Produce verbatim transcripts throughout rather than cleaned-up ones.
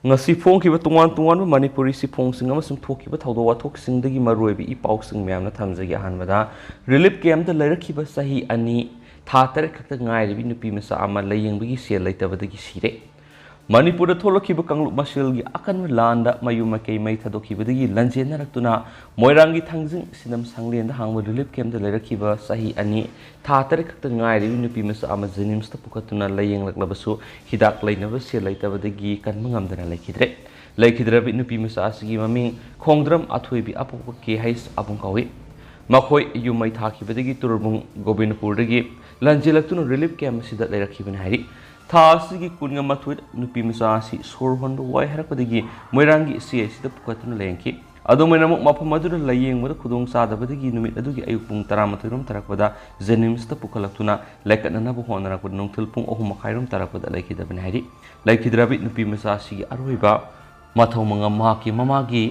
ꯉꯁꯤ ꯐꯣꯡꯈꯤꯕ ꯇꯣꯉꯥꯟ ꯇꯣꯉꯥꯟꯕ ꯃꯅꯤꯄꯨꯔꯤ ꯆꯦꯐꯣꯡꯁꯤꯡ ꯑꯃꯁꯨꯡ ꯊꯣꯛꯈꯤꯕ ꯊꯧꯗꯣꯛ ꯋꯥꯊꯣꯛꯁꯤꯡꯗꯒꯤ ꯃꯔꯨꯑꯣꯏꯕ ꯏ ꯄꯥꯎꯁꯤꯡ ꯃꯌꯥꯝꯅ ꯊꯝꯖꯒꯦ꯫ ꯑꯍꯥꯟꯕꯗ, ꯔꯤꯂꯤꯐ ꯀꯦꯝꯞꯇ ꯂꯩꯔꯛꯈꯤꯕ ꯆꯍꯤ ꯑꯅꯤ, ꯊꯥ ꯇꯔꯦꯠ ꯈꯛꯇ ꯉꯥꯏꯔꯤꯕꯤ ꯅꯨꯄꯤ ꯃꯆꯥ ꯑꯃ ꯂꯥꯏꯌꯦꯡꯕꯒꯤ ꯁꯦꯜ ꯂꯩꯇꯕꯗꯒꯤ ꯁꯤꯔꯦ꯫ ꯃꯅꯤꯄꯨꯔꯗ ꯊꯣꯛꯂꯛꯈꯤꯕ ꯀꯥꯡꯂꯨꯞ ꯃꯁꯦꯜꯒꯤ ꯑꯀꯟꯕ ꯂꯥꯟꯗ ꯃꯌꯨꯝ ꯃꯀꯩ ꯃꯩ ꯊꯥꯗꯣꯛꯈꯤꯕꯗꯒꯤ ꯂꯥꯟꯖꯦꯟꯅꯔꯛꯇꯨꯅ ꯃꯣꯏꯔꯥꯡꯒꯤ ꯊꯥꯡꯖꯤꯡ ꯁꯤꯗꯝ ꯁꯪꯂꯦꯟꯗ ꯍꯥꯡꯕ ꯔꯤꯂꯤꯐ ꯀꯦꯝꯞꯇ ꯂꯩꯔꯛꯈꯤꯕ ꯆꯍꯤ ꯑꯅꯤ, ꯊꯥ ꯇꯔꯦꯠ ꯈꯛꯇ ꯉꯥꯏꯔꯤꯕꯤ ꯅꯨꯄꯤ ꯃꯆꯥ ꯑꯃ ꯖꯦꯅꯤꯝꯁꯇ ꯄꯨꯈꯠꯇꯨꯅ ꯂꯥꯏꯌꯦꯡꯂꯛꯂꯕꯁꯨ ꯍꯤꯗꯥꯛ ꯂꯩꯅꯕ ꯁꯦꯜ ꯂꯩꯇꯕꯗꯒꯤ ꯀꯟꯕ ꯉꯝꯗꯅ ꯂꯩꯈꯤꯗ꯭ꯔꯦ꯫ ꯂꯩꯈꯤꯗ꯭ꯔꯕꯤ ꯅꯨꯄꯤ ꯃꯆꯥ ꯑꯁꯤꯒꯤ ꯃꯃꯤꯡ ꯈꯣꯡꯗ꯭ꯔꯝ ꯑꯊꯣꯏꯕꯤ, ꯑꯄꯣꯛꯄ ꯀꯦ ꯍꯩꯁ ꯑꯕꯨꯡ ꯀꯧꯏ꯫ ꯃꯈꯣꯏ ꯌꯨꯝ ꯃꯩ ꯊꯥꯈꯤꯕꯗꯒꯤ ꯇꯨꯔꯕꯨꯡ ꯒꯣꯕꯤꯟꯗꯄꯨꯔꯗꯒꯤ ꯂꯥꯟꯖꯦꯜꯂꯛꯇꯨꯅ ꯔꯤꯂꯤꯐ ꯀꯦꯝꯞ ꯑꯁꯤꯗ ꯂꯩꯔꯛꯈꯤꯕꯅꯤ ꯍꯥꯏꯔꯤ꯫ ꯊꯥ ꯑꯁꯤꯒꯤ ꯀꯨꯟꯒ ꯃꯥꯊꯣꯏꯗ ꯅꯨꯄꯤ ꯃꯆꯥ ꯑꯁꯤ ꯁꯣꯔ ꯍꯣꯟꯕ ꯋꯥꯏ ꯍꯥꯏꯔꯛꯄꯗꯒꯤ ꯃꯣꯏꯔꯥꯡꯒꯤ ꯁꯤ ꯑꯩꯆ ꯁꯤꯗ ꯄꯨꯈꯠꯇꯨꯅ ꯂꯥꯌꯦꯡꯈꯤ꯫ ꯑꯗꯨꯝ ꯑꯣꯏꯅꯃꯛ, ꯃꯐꯝ ꯑꯗꯨꯗ ꯂꯥꯌꯦꯡꯕꯗ ꯈꯨꯗꯣꯡ ꯆꯥꯗꯕꯗꯒꯤ ꯅꯨꯃꯤꯠ ꯑꯗꯨꯒꯤ ꯑꯌꯨꯛ ꯄꯨꯡ ꯇꯔꯥꯃꯥꯊꯣꯏ ꯔꯣꯝ ꯇꯥꯔꯛꯄꯗ ꯖꯦꯅꯤꯝꯁꯇ ꯄꯨꯈꯠꯂꯛꯇꯨꯅ ꯂꯥꯏꯀꯠꯅꯅꯕ ꯍꯣꯠꯅꯔꯛꯄꯗ ꯅꯨꯡꯊꯤꯜ ꯄꯨꯡ ꯑꯍꯨꯝ ꯃꯈꯥꯏ ꯔꯣꯝ ꯇꯥꯔꯛꯄꯗ ꯂꯩꯈꯤꯗꯕꯅꯤ ꯍꯥꯏꯔꯤ꯫ ꯂꯩꯈꯤꯗ꯭ꯔꯕꯤ ꯅꯨꯄꯤ ꯃꯆꯥ ꯑꯁꯤꯒꯤ ꯑꯔꯣꯏꯕ ꯃꯊꯧ ꯃꯉꯝ ꯃꯍꯥꯛꯀꯤ ꯃꯃꯥꯒꯤ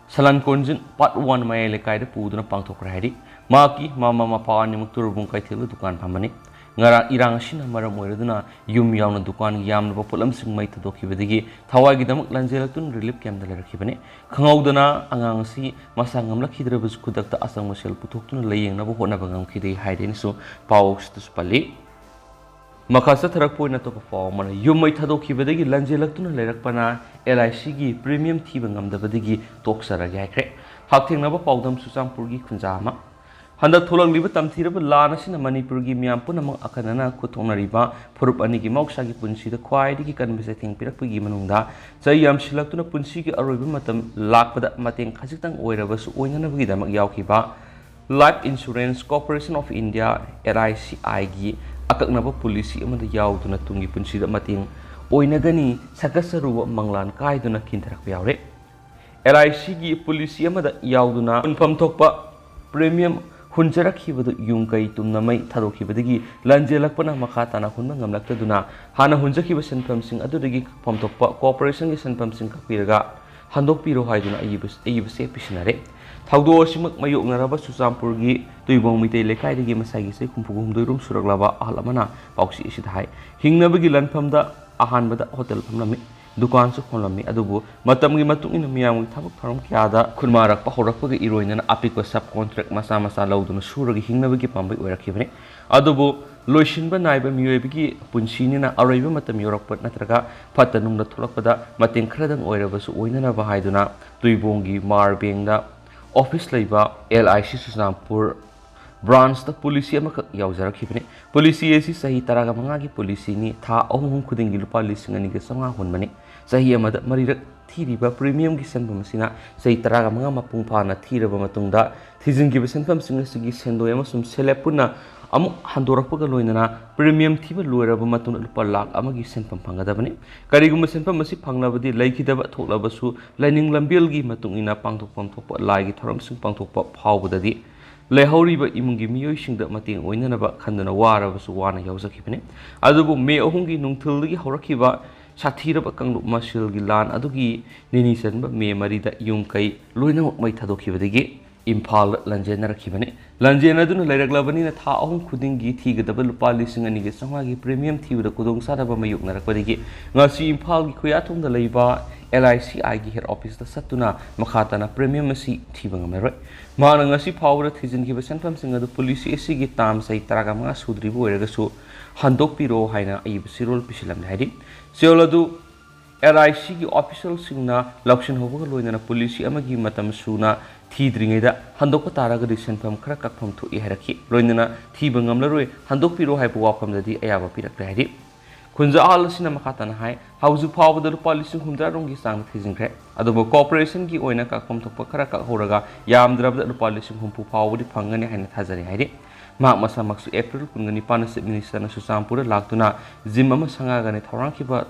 ꯁꯂꯥꯟ ꯀꯣꯟꯖꯤꯟ ꯄꯥꯔꯠ ꯋꯥꯟ ꯃꯌꯥꯏ ꯂꯩꯀꯥꯏꯗ ꯄꯨꯗꯨꯅ ꯄꯥꯡꯊꯣꯛꯈ꯭ꯔꯦ ꯍꯥꯏꯔꯤ꯫ ꯃꯍꯥꯛꯀꯤ ꯃꯃꯥ ꯃꯄꯥ ꯑꯅꯤꯃꯛ ꯇꯨꯔꯕꯨꯡ ꯀꯩꯊꯦꯜꯗ ꯗꯨꯀꯥꯟ ꯐꯝꯕꯅꯤ꯫ ꯉꯔꯥꯡ ꯏꯔꯥꯡ ꯑꯁꯤꯅ ꯃꯔꯝ ꯑꯣꯏꯔꯗꯨꯅ ꯌꯨꯝ ꯌꯥꯎꯅ ꯗꯨꯀꯥꯟꯒꯤ ꯌꯥꯝꯂꯕ ꯄꯣꯠꯂꯝꯁꯤꯡ ꯃꯩ ꯊꯥꯗꯣꯛꯈꯤꯕꯗꯒꯤ ꯊꯋꯥꯏꯒꯤꯗꯃꯛ ꯂꯥꯟꯖꯦꯜꯂꯛꯇꯨꯅ ꯔꯤꯂꯤꯐ ꯀꯦꯝꯞꯇ ꯂꯩꯔꯛꯈꯤꯕꯅꯤ꯫ ꯈꯪꯍꯧꯗꯅ ꯑꯉꯥꯡ ꯑꯁꯤ ꯃꯁꯥ ꯉꯝꯂꯛꯈꯤꯗ꯭ꯔꯕꯁꯨ ꯈꯨꯗꯛꯇ ꯑꯆꯪꯕ ꯁꯦꯜ ꯄꯨꯊꯣꯛꯇꯨꯅ ꯂꯥꯌꯦꯡꯅꯕ ꯍꯣꯠꯅꯕ ꯉꯝꯈꯤꯗꯦ ꯍꯥꯏꯔꯦꯅꯁꯨ ꯄꯥꯎ ꯑꯁꯤꯗꯁꯨ ꯄꯜꯂꯤ꯫ ꯃꯈꯥ ꯆꯠꯊꯔꯛꯄ ꯑꯣꯏꯅ ꯑꯇꯣꯞꯄ ꯄꯥꯎ ꯑꯃꯅ, ꯌꯨꯝ ꯃꯩ ꯊꯥꯗꯣꯛꯈꯤꯕꯗꯒꯤ ꯂꯥꯟꯖꯦꯜꯂꯛꯇꯨꯅ ꯂꯩꯔꯛꯄꯅ ꯑꯦꯜ ꯑꯥꯏ ꯁꯤꯒꯤ ꯄ꯭ꯔꯤꯃꯤꯌꯝ ꯊꯤꯕ ꯉꯝꯗꯕꯗꯒꯤ ꯇꯣꯛꯆꯔꯒꯦ ꯍꯥꯏꯈ꯭ꯔꯦ꯫ ꯍꯛꯊꯦꯡꯅꯕ ꯄꯥꯎꯗꯝ, ꯆꯨꯔꯆꯥꯟꯄꯨꯔꯒꯤ ꯈꯨꯟꯖꯥ ꯑꯃ꯫ ꯍꯟꯗꯛ ꯊꯣꯛꯂꯛꯂꯤꯕ ꯇꯝꯊꯤꯔꯕ ꯂꯥꯟ ꯑꯁꯤꯅ ꯃꯅꯤꯄꯨꯔꯒꯤ ꯃꯤꯌꯥꯝ ꯄꯨꯝꯅꯃꯛ ꯑꯈꯟꯅꯅ ꯈꯨꯠ ꯊꯣꯛꯅꯔꯤꯕ ꯐꯨꯔꯨꯞ ꯑꯅꯤꯒꯤ ꯃꯍꯧꯁꯥꯒꯤ ꯄꯨꯟꯁꯤꯗ ꯈ꯭ꯋꯥꯏꯗꯒꯤ ꯀꯟꯕ ꯆꯩꯊꯦꯡ ꯄꯤꯔꯛꯄꯒꯤ ꯃꯅꯨꯡꯗ ꯆꯍꯤ ꯌꯥꯝꯁꯤꯜꯂꯛꯇꯨꯅ ꯄꯨꯟꯁꯤꯒꯤ ꯑꯔꯣꯏꯕ ꯃꯇꯝ ꯂꯥꯛꯄꯗ ꯃꯇꯦꯡ ꯈꯖꯤꯛꯇꯪ ꯑꯣꯏꯔꯕꯁꯨ ꯑꯣꯏꯅꯅꯕꯒꯤꯗꯃꯛ ꯌꯥꯎꯈꯤꯕ Life Insurance Corporation of India, L I C I ꯒꯤ ꯑꯀꯛꯅꯕ ꯄꯣꯂꯤꯁꯤ ꯑꯃꯗ ꯌꯥꯎꯗꯨꯅ ꯇꯨꯡꯒꯤ ꯄꯨꯟꯁꯤꯗ ꯃꯇꯦꯡ ꯑꯣꯏꯅꯒꯅꯤ ꯁꯛꯀꯠꯆꯔꯨꯕ ꯃꯪꯂꯥꯟ ꯀꯥꯏꯗꯨꯅ ꯈꯤꯟꯊꯔꯛꯄ ꯌꯥꯎꯔꯦ꯫ ꯑꯦꯜ ꯑꯥꯏ ꯁꯤꯒꯤ ꯄꯣꯂꯤꯁꯤ ꯑꯃꯗ ꯌꯥꯎꯗꯨꯅ ꯍꯨꯟꯐꯝ ꯊꯣꯛꯄ ꯄ꯭ꯔꯤꯃꯤꯌꯝ ꯍꯨꯟꯖꯔꯛꯈꯤꯕꯗꯨ ꯌꯨꯝ ꯀꯩ ꯇꯨꯝꯅ ꯃꯩ ꯊꯥꯗꯣꯛꯈꯤꯕꯗꯒꯤ ꯂꯥꯟꯖꯦꯜꯂꯛꯄꯅ ꯃꯈꯥ ꯇꯥꯅ ꯍꯨꯟꯕ ꯉꯝꯂꯛꯇꯗꯨꯅ ꯍꯥꯟꯅ ꯍꯨꯟꯖꯈꯤꯕ ꯁꯦꯟꯐꯝꯁꯤꯡ ꯑꯗꯨꯗꯒꯤ ꯐꯝꯊꯣꯛꯄ ꯀꯣꯔꯄꯣꯔꯦꯁꯟꯒꯤ ꯁꯦꯟꯐꯝꯁꯤꯡ ꯀꯛꯄꯤꯔꯒ ꯍꯟꯗꯣꯛꯄꯤꯔꯣ ꯍꯥꯏꯗꯨꯅ ꯑꯏꯕ, ꯑꯏꯕꯁꯦ ꯄꯤꯁꯤꯟꯅꯔꯦ꯫ ꯊꯧꯗꯣꯛ ꯑꯁꯤꯃꯛ ꯃꯥꯌꯣꯛꯅꯔꯕ ꯆꯨꯔꯆꯥꯟꯄꯨꯔꯒꯤ ꯇꯨꯏꯕꯣꯡ ꯃꯩꯇꯩ ꯂꯩꯀꯥꯏꯗꯒꯤ ꯃꯁꯥꯒꯤ ꯆꯍꯤ ꯍꯨꯝꯐꯨ ꯍꯨꯝꯗꯣꯏ ꯔꯣꯝ ꯁꯨꯔꯛꯂꯕ ꯑꯍꯜ ꯑꯃꯅ ꯄꯥꯎꯆꯦ ꯑꯁꯤꯗ ꯍꯥꯏ, ꯍꯤꯡꯅꯕꯒꯤ ꯂꯥꯟꯐꯝꯗ ꯑꯍꯥꯟꯕꯗ ꯍꯣꯇꯦꯜ ꯐꯝꯂꯝꯃꯤ, ꯗꯨꯀꯥꯟꯁꯨ ꯐꯝꯂꯝꯃꯤ꯫ ꯑꯗꯨꯕꯨ ꯃꯇꯝꯒꯤ ꯃꯇꯨꯡ ꯏꯟꯅ ꯃꯤꯌꯥꯝꯒꯤ ꯊꯕꯛ ꯊꯧꯔꯝ ꯀꯌꯥꯗ ꯈꯨꯟꯃꯥꯔꯛꯄ ꯍꯧꯔꯛꯄꯒ ꯏꯔꯣꯏꯅꯅ ꯑꯄꯤꯛꯄ ꯁꯕ ꯀꯣꯟꯇ꯭ꯔꯦꯛ ꯃꯆꯥ ꯃꯆꯥ ꯂꯧꯗꯨꯅ ꯁꯨꯔꯒ ꯍꯤꯡꯅꯕꯒꯤ ꯄꯥꯝꯕꯩ ꯑꯣꯏꯔꯛꯈꯤꯕꯅꯤ꯫ ꯑꯗꯨꯕꯨ ꯂꯣꯏꯁꯤꯟꯕ ꯅꯥꯏꯕ ꯃꯤꯑꯣꯏꯕꯒꯤ ꯄꯨꯟꯁꯤꯅꯤꯅ ꯑꯔꯣꯏꯕ ꯃꯇꯝ ꯌꯧꯔꯛꯄ ꯅꯠꯇ꯭ꯔꯒ ꯐꯠꯇ ꯅꯨꯡꯗ ꯊꯣꯛꯂꯛꯄꯗ ꯃꯇꯦꯡ ꯈꯔꯗꯪ ꯑꯣꯏꯔꯕꯁꯨ ꯑꯣꯏꯅꯅꯕ ꯍꯥꯏꯗꯨꯅ ꯇꯨꯏꯕꯣꯡꯒꯤ ꯃꯥꯔꯕꯦꯡꯗ ꯑꯣꯐꯤꯁ ꯂꯩꯕ L I C Churachandpur ꯕ꯭ꯔꯥꯟꯁꯇ policy ꯑꯃꯈꯛ ꯌꯥꯎꯖꯔꯛꯈꯤꯕꯅꯤ꯫ ꯄꯣꯂꯤꯁꯤ ꯑꯁꯤ ꯆꯍꯤ ꯇꯔꯥꯒ ꯃꯉꯥꯒꯤ ꯄꯣꯂꯤꯁꯤꯅꯤ꯫ ꯊꯥ ꯑꯍꯨꯝ ꯑꯍꯨꯝ ꯈꯨꯗꯤꯡꯒꯤ ꯂꯨꯄꯥ ꯂꯤꯁꯤꯡ ꯑꯅꯤꯒ ꯆꯥꯝꯃꯉꯥ ꯍꯨꯟꯕꯅꯤ꯫ ꯆꯍꯤ ꯑꯃꯗ ꯃꯔꯤꯔꯛ ꯊꯤꯔꯤꯕ ꯄ꯭ꯔꯤꯃꯤꯌꯝꯒꯤ ꯁꯦꯟꯐꯝ ꯑꯁꯤꯅ ꯆꯍꯤ ꯇꯔꯥꯒ ꯃꯉꯥ ꯃꯄꯨꯡ ꯐꯥꯅ ꯊꯤꯔꯕ ꯃꯇꯨꯡꯗ ꯊꯤꯖꯤꯟꯈꯤꯕ ꯁꯦꯟꯐꯝꯁꯤꯡ ꯑꯁꯤꯒꯤ ꯁꯦꯟꯗꯣꯏ ꯑꯃꯁꯨꯡ ꯁꯦꯜꯂꯦꯞ ꯄꯨꯟꯅ ꯑꯃꯨꯛ ꯍꯟꯗꯣꯔꯛꯄꯒ ꯂꯣꯏꯅꯅ ꯄ꯭ꯔꯤꯃꯤꯌꯝ ꯊꯤꯕ ꯂꯣꯏꯔꯕ ꯃꯇꯨꯡꯗ ꯂꯨꯄꯥ ꯂꯥꯈ ꯑꯃꯒꯤ ꯁꯦꯟꯐꯝ ꯐꯪꯒꯗꯕꯅꯤ꯫ ꯀꯔꯤꯒꯨꯝꯕ ꯁꯦꯟꯐꯝ ꯑꯁꯤ ꯐꯪꯂꯕꯗꯤ ꯂꯩꯈꯤꯗꯕ ꯊꯣꯛꯂꯕꯁꯨ ꯂꯥꯏꯅꯤꯡ ꯂꯝꯕꯦꯜꯒꯤ ꯃꯇꯨꯡ ꯏꯟꯅ ꯄꯥꯡꯊꯣꯛꯐꯝ ꯊꯣꯛꯄ ꯂꯥꯏꯒꯤ ꯊꯧꯔꯝꯁꯤꯡ ꯄꯥꯡꯊꯣꯛꯄ ꯐꯥꯎꯕꯗꯗꯤ ꯂꯩꯍꯧꯔꯤꯕ ꯏꯃꯨꯡꯒꯤ ꯃꯤꯑꯣꯏꯁꯤꯡꯗ ꯃꯇꯦꯡ ꯑꯣꯏꯅꯅꯕ ꯈꯟꯗꯨꯅ ꯋꯥꯔꯕꯁꯨ ꯋꯥꯅ ꯌꯥꯎꯖꯈꯤꯕꯅꯤ꯫ ꯑꯗꯨꯕꯨ ꯃꯦ ꯑꯍꯨꯝꯒꯤ ꯅꯨꯡꯊꯤꯜꯗꯒꯤ ꯍꯧꯔꯛꯈꯤꯕ ꯁꯥꯊꯤꯔꯕ ꯀꯥꯡꯂꯨꯞ ꯃꯁꯦꯜꯒꯤ ꯂꯥꯟ ꯑꯗꯨꯒꯤ ꯅꯤꯅꯤ ꯆꯟꯕ ꯃꯦ ꯃꯔꯤꯗ ꯌꯨꯝ ꯀꯩ ꯂꯣꯏꯅꯃꯛ ꯃꯩ ꯊꯥꯗꯣꯛꯈꯤꯕꯗꯒꯤ ꯏꯝꯐꯥꯜꯗ ꯂꯥꯟꯖꯦꯟꯅꯔꯛꯈꯤꯕꯅꯤ꯫ ꯂꯥꯟꯖꯦꯟꯅꯗꯨꯅ ꯂꯩꯔꯛꯂꯕꯅꯤꯅ ꯊꯥ ꯑꯍꯨꯝ ꯈꯨꯗꯤꯡꯒꯤ ꯊꯤꯒꯗꯕ ꯂꯨꯄꯥ ꯂꯤꯁꯤꯡ ꯑꯅꯤꯒ ꯆꯥꯝꯃꯉꯥꯒꯤ ꯄ꯭ꯔꯤꯃꯤꯌꯝ ꯊꯤꯕꯗ ꯈꯨꯗꯣꯡꯆꯥꯗꯕ ꯃꯥꯌꯣꯛꯅꯔꯛꯄꯗꯒꯤ ꯉꯁꯤ ꯏꯝꯐꯥꯜꯒꯤ ꯈꯨꯌꯥꯊꯣꯡꯗ ꯂꯩꯕ ꯑꯦꯜ ꯑꯥꯏ ꯁꯤ ꯑꯥꯏꯒꯤ ꯍꯦꯗ ꯑꯣꯐꯤꯁꯇ ꯆꯠꯇꯨꯅ ꯃꯈꯥ ꯇꯥꯅ ꯄ꯭ꯔꯤꯃꯤꯌꯝ ꯑꯁꯤ ꯊꯤꯕ ꯉꯝꯂꯔꯣꯏ꯫ ꯃꯍꯥꯛꯅ ꯉꯁꯤ ꯐꯥꯎꯕꯗ ꯊꯤꯖꯤꯟꯈꯤꯕ ꯁꯦꯟꯐꯝꯁꯤꯡ ꯑꯗꯨ ꯄꯣꯂꯤꯁꯤ ꯑꯁꯤꯒꯤ ꯇꯥꯝ ꯆꯍꯤ ꯇꯔꯥꯒ ꯃꯉꯥ ꯁꯨꯗ꯭ꯔꯤꯕ ꯑꯣꯏꯔꯒꯁꯨ ꯍꯟꯗꯣꯛꯄꯤꯔꯣ ꯍꯥꯏꯅ ꯑꯏꯕ ꯆꯦꯔꯣꯜ ꯄꯤꯁꯤꯜꯂꯝꯂꯦ ꯍꯥꯏꯔꯤ꯫ ꯆꯦꯔꯣꯜ ꯑꯗꯨ ꯑꯦꯜ ꯑꯥꯏ ꯁꯤꯒꯤ ꯑꯣꯐꯤꯁꯤꯌꯦꯜꯁꯤꯡꯅ ꯂꯧꯁꯤꯟꯍꯧꯕꯒ ꯂꯣꯏꯅꯅ ꯄꯣꯂꯤꯁꯤ ꯑꯃꯒꯤ ꯃꯇꯝ ꯁꯨꯅ ꯊꯤꯗ꯭ꯔꯤꯉꯩꯗ ꯍꯟꯗꯣꯛꯄ ꯇꯥꯔꯒꯗꯤ ꯁꯦꯟꯐꯝ ꯈꯔ ꯀꯛꯐꯝ ꯊꯣꯛꯏ ꯍꯥꯏꯔꯛꯈꯤ꯫ ꯂꯣꯏꯅꯅ ꯊꯤꯕ ꯉꯝꯂꯔꯣꯏ, ꯍꯟꯗꯣꯛꯄꯤꯔꯣ ꯍꯥꯏꯕ ꯋꯥꯐꯝꯗꯗꯤ ꯑꯌꯥꯕ ꯄꯤꯔꯛꯂꯦ ꯍꯥꯏꯔꯤ꯫ ꯈꯨꯟꯖꯥ ꯑꯍꯜ ꯑꯁꯤꯅ ꯃꯈꯥ ꯇꯥꯅ ꯍꯥꯏ, ꯍꯧꯖꯤꯛ ꯐꯥꯎꯕꯗ ꯂꯨꯄꯥ ꯂꯤꯁꯤꯡ ꯍꯨꯝꯗ꯭ꯔꯥ ꯔꯣꯝꯒꯤ ꯆꯥꯡꯗ ꯊꯤꯖꯤꯟꯈ꯭ꯔꯦ꯫ ꯑꯗꯨꯕꯨ ꯀꯣꯔꯄꯣꯔꯦꯁꯟꯒꯤ ꯑꯣꯏꯅ ꯀꯛꯐꯝ ꯊꯣꯛꯄ ꯈꯔ ꯀꯛꯍꯧꯔꯒ ꯌꯥꯝꯗ꯭ꯔꯕꯗ ꯂꯨꯄꯥ ꯂꯤꯁꯤꯡ ꯍꯨꯝꯐꯨ ꯐꯥꯎꯕꯗꯤ ꯐꯪꯒꯅꯤ ꯍꯥꯏꯅ ꯊꯥꯖꯔꯤ ꯍꯥꯏꯔꯤ꯫ ꯃꯍꯥꯛ ꯃꯁꯥꯃꯛꯁꯨ ꯑꯦꯄ꯭ꯔꯤꯜ ꯀꯨꯟꯒ ꯅꯤꯄꯥꯟꯗ ꯆꯤꯐ ꯃꯤꯅꯤꯁꯇꯔꯅ ꯆꯨꯔꯆꯥꯟꯄꯨꯔꯗ ꯂꯥꯛꯇꯨꯅ ꯖꯤꯝ ꯑꯃ ꯁꯪꯒꯥꯒꯅꯤ ꯊꯧꯔꯥꯡꯈꯤꯕ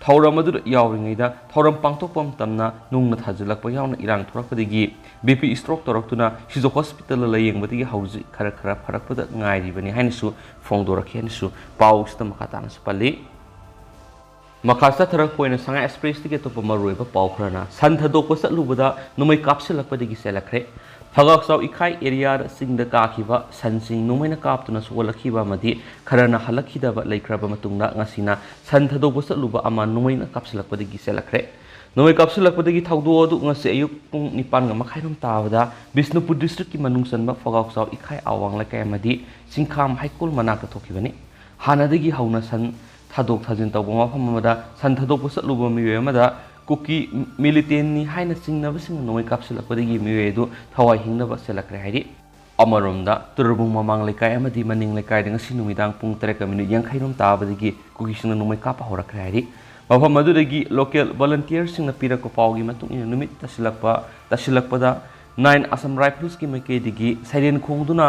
ꯊꯧꯔꯝ ꯑꯗꯨꯗ ꯌꯥꯎꯔꯤꯉꯩꯗ ꯊꯧꯔꯝ ꯄꯥꯡꯊꯣꯛꯄ ꯃꯇꯝꯗ ꯅꯨꯡꯅ ꯊꯥꯖꯤꯜꯂꯛꯄ ꯌꯥꯎꯅ ꯏꯔꯥꯡ ꯊꯣꯛꯂꯛꯄꯗꯒꯤ ꯕꯤ ꯄꯤ ꯁ꯭ꯇ꯭ꯔꯣꯛ ꯇꯧꯔꯛꯇꯨꯅ ꯁꯤꯖꯣ ꯍꯣꯁꯄꯤꯇꯥꯜꯗ ꯂꯥꯌꯦꯡꯕꯗꯒꯤ ꯍꯧꯖꯤꯛ ꯈꯔ ꯈꯔ ꯐꯔꯛꯄꯗ ꯉꯥꯏꯔꯤꯕꯅꯤ ꯍꯥꯏꯅꯁꯨ ꯐꯣꯡꯗꯣꯔꯛꯈꯤ ꯍꯥꯏꯅꯁꯨ ꯄꯥꯎꯁꯤꯗ ꯃꯈꯥ ꯇꯥꯅꯁꯨ ꯄꯜꯂꯤ꯫ ꯃꯈꯥ ꯆꯠꯊꯔꯛꯄ ꯑꯣꯏꯅ ꯁꯉꯥꯏ ꯑꯦꯛꯁꯄ꯭ꯔꯦꯁꯇꯒꯤ ꯑꯇꯣꯞꯄ ꯃꯔꯨꯑꯣꯏꯕ ꯄꯥꯎ ꯈꯔꯅ ꯁꯟ ꯊꯥꯗꯣꯛꯄ ꯆꯠꯂꯨꯕꯗ ꯅꯣꯡꯃꯩ ꯀꯥꯞꯁꯤꯜꯂꯛꯄꯗꯒꯤ ꯆꯦꯜꯂꯛꯈ꯭ꯔꯦ꯫ ꯐꯒꯥꯛꯆꯥꯎ ꯏꯈꯥꯏ ꯑꯦꯔꯤꯌꯥꯗ ꯆꯤꯡꯗ ꯀꯥꯈꯤꯕ ꯁꯟꯁꯤꯡ ꯅꯣꯡꯃꯩꯅ ꯀꯥꯞꯇꯨꯅ ꯁꯣꯛꯍꯜꯂꯛꯈꯤꯕ ꯑꯃꯗꯤ ꯈꯔꯅ ꯍꯜꯂꯛꯈꯤꯗꯕ ꯂꯩꯈ꯭ꯔꯕ ꯃꯇꯨꯡꯗ ꯉꯁꯤꯅ ꯁꯟ ꯊꯥꯗꯣꯛꯄ ꯆꯠꯂꯨꯕ ꯑꯃ ꯅꯣꯡꯃꯩꯅ ꯀꯥꯞꯁꯤꯜꯂꯛꯄꯗꯒꯤ ꯆꯦꯜꯂꯛꯈ꯭ꯔꯦ꯫ ꯅꯣꯡꯃꯩ ꯀꯥꯞꯁꯤꯜꯂꯛꯄꯗꯒꯤ ꯊꯧꯗꯣꯛ ꯑꯗꯨ ꯉꯁꯤ ꯑꯌꯨꯛ ꯄꯨꯡ ꯅꯤꯄꯥꯟꯒ ꯃꯈꯥꯏꯔꯣꯝ ꯇꯥꯕꯗ ꯕꯤꯁꯅꯨꯄꯨꯔ ꯗꯤꯁꯇ꯭ꯔꯤꯛꯀꯤ ꯃꯅꯨꯡ ꯆꯟꯕ ꯐꯒꯥꯎꯆꯥꯎ ꯏꯈꯥꯏ ꯑꯋꯥꯡ ꯂꯩꯀꯥꯏ ꯑꯃꯗꯤ ꯆꯤꯡꯈꯥꯝ ꯍꯩꯀꯣꯜ ꯃꯅꯥꯛꯇ ꯊꯣꯛꯈꯤꯕꯅꯤ꯫ ꯍꯥꯟꯅꯗꯒꯤ ꯍꯧꯅ ꯁꯟ ꯊꯥꯗꯣꯛ ꯊꯥꯖꯤꯟ ꯇꯧꯕ ꯃꯐꯝ ꯑꯃꯗ ꯁꯟ ꯊꯥꯗꯣꯛꯄ ꯆꯠꯂꯨꯕ ꯃꯤꯑꯣꯏ ꯑꯃꯗ ꯀꯨꯀꯤ ꯃꯤꯂꯤꯇꯦꯟꯅꯤ ꯍꯥꯏꯅ ꯆꯤꯡꯅꯕꯁꯤꯡꯅ ꯅꯣꯡꯃꯩ ꯀꯥꯞꯁꯤꯜꯂꯛꯄꯗꯒꯤ ꯃꯤꯑꯣꯏ ꯑꯗꯨ ꯊꯋꯥꯏ ꯍꯤꯡꯅꯕ ꯆꯦꯜꯂꯛꯈ꯭ꯔꯦ ꯍꯥꯏꯔꯤ꯫ ꯑꯃꯔꯣꯝꯗ, ꯇꯨꯔꯕꯨꯡ ꯃꯃꯥꯡ ꯂꯩꯀꯥꯏ ꯑꯃꯗꯤ ꯃꯅꯤꯡ ꯂꯩꯀꯥꯏꯗ ꯉꯁꯤ ꯅꯨꯃꯤꯗꯥꯡ ꯄꯨꯡ ꯇꯔꯦꯠꯀ ꯃꯤꯅꯤꯠ ꯌꯥꯡꯈꯩꯔꯣꯝ ꯇꯥꯕꯗꯒꯤ ꯀꯨꯀꯤꯁꯤꯡꯅ ꯅꯣꯡꯃꯩ ꯀꯥꯞꯄ ꯍꯧꯔꯛꯈ꯭ꯔꯦ ꯍꯥꯏꯔꯤ꯫ ꯃꯐꯝ ꯑꯗꯨꯗꯒꯤ ꯂꯣꯀꯦꯜ ꯚꯣꯂꯟꯇꯤꯌꯔꯁꯤꯡꯅ ꯄꯤꯔꯛꯄ ꯄꯥꯎꯒꯤ ꯃꯇꯨꯡ ꯏꯟꯅ ꯅꯨꯃꯤꯠ ꯇꯥꯁꯤꯜꯂꯛꯄ ꯇꯥꯁꯤꯜꯂꯛꯄꯗ ꯅꯥꯏꯟ ꯑꯁꯥꯝ ꯔꯥꯏꯐꯜꯁꯀꯤ ꯃꯥꯏꯀꯩꯗꯒꯤ ꯁꯥꯏꯔꯦꯟ ꯈꯣꯡꯗꯨꯅ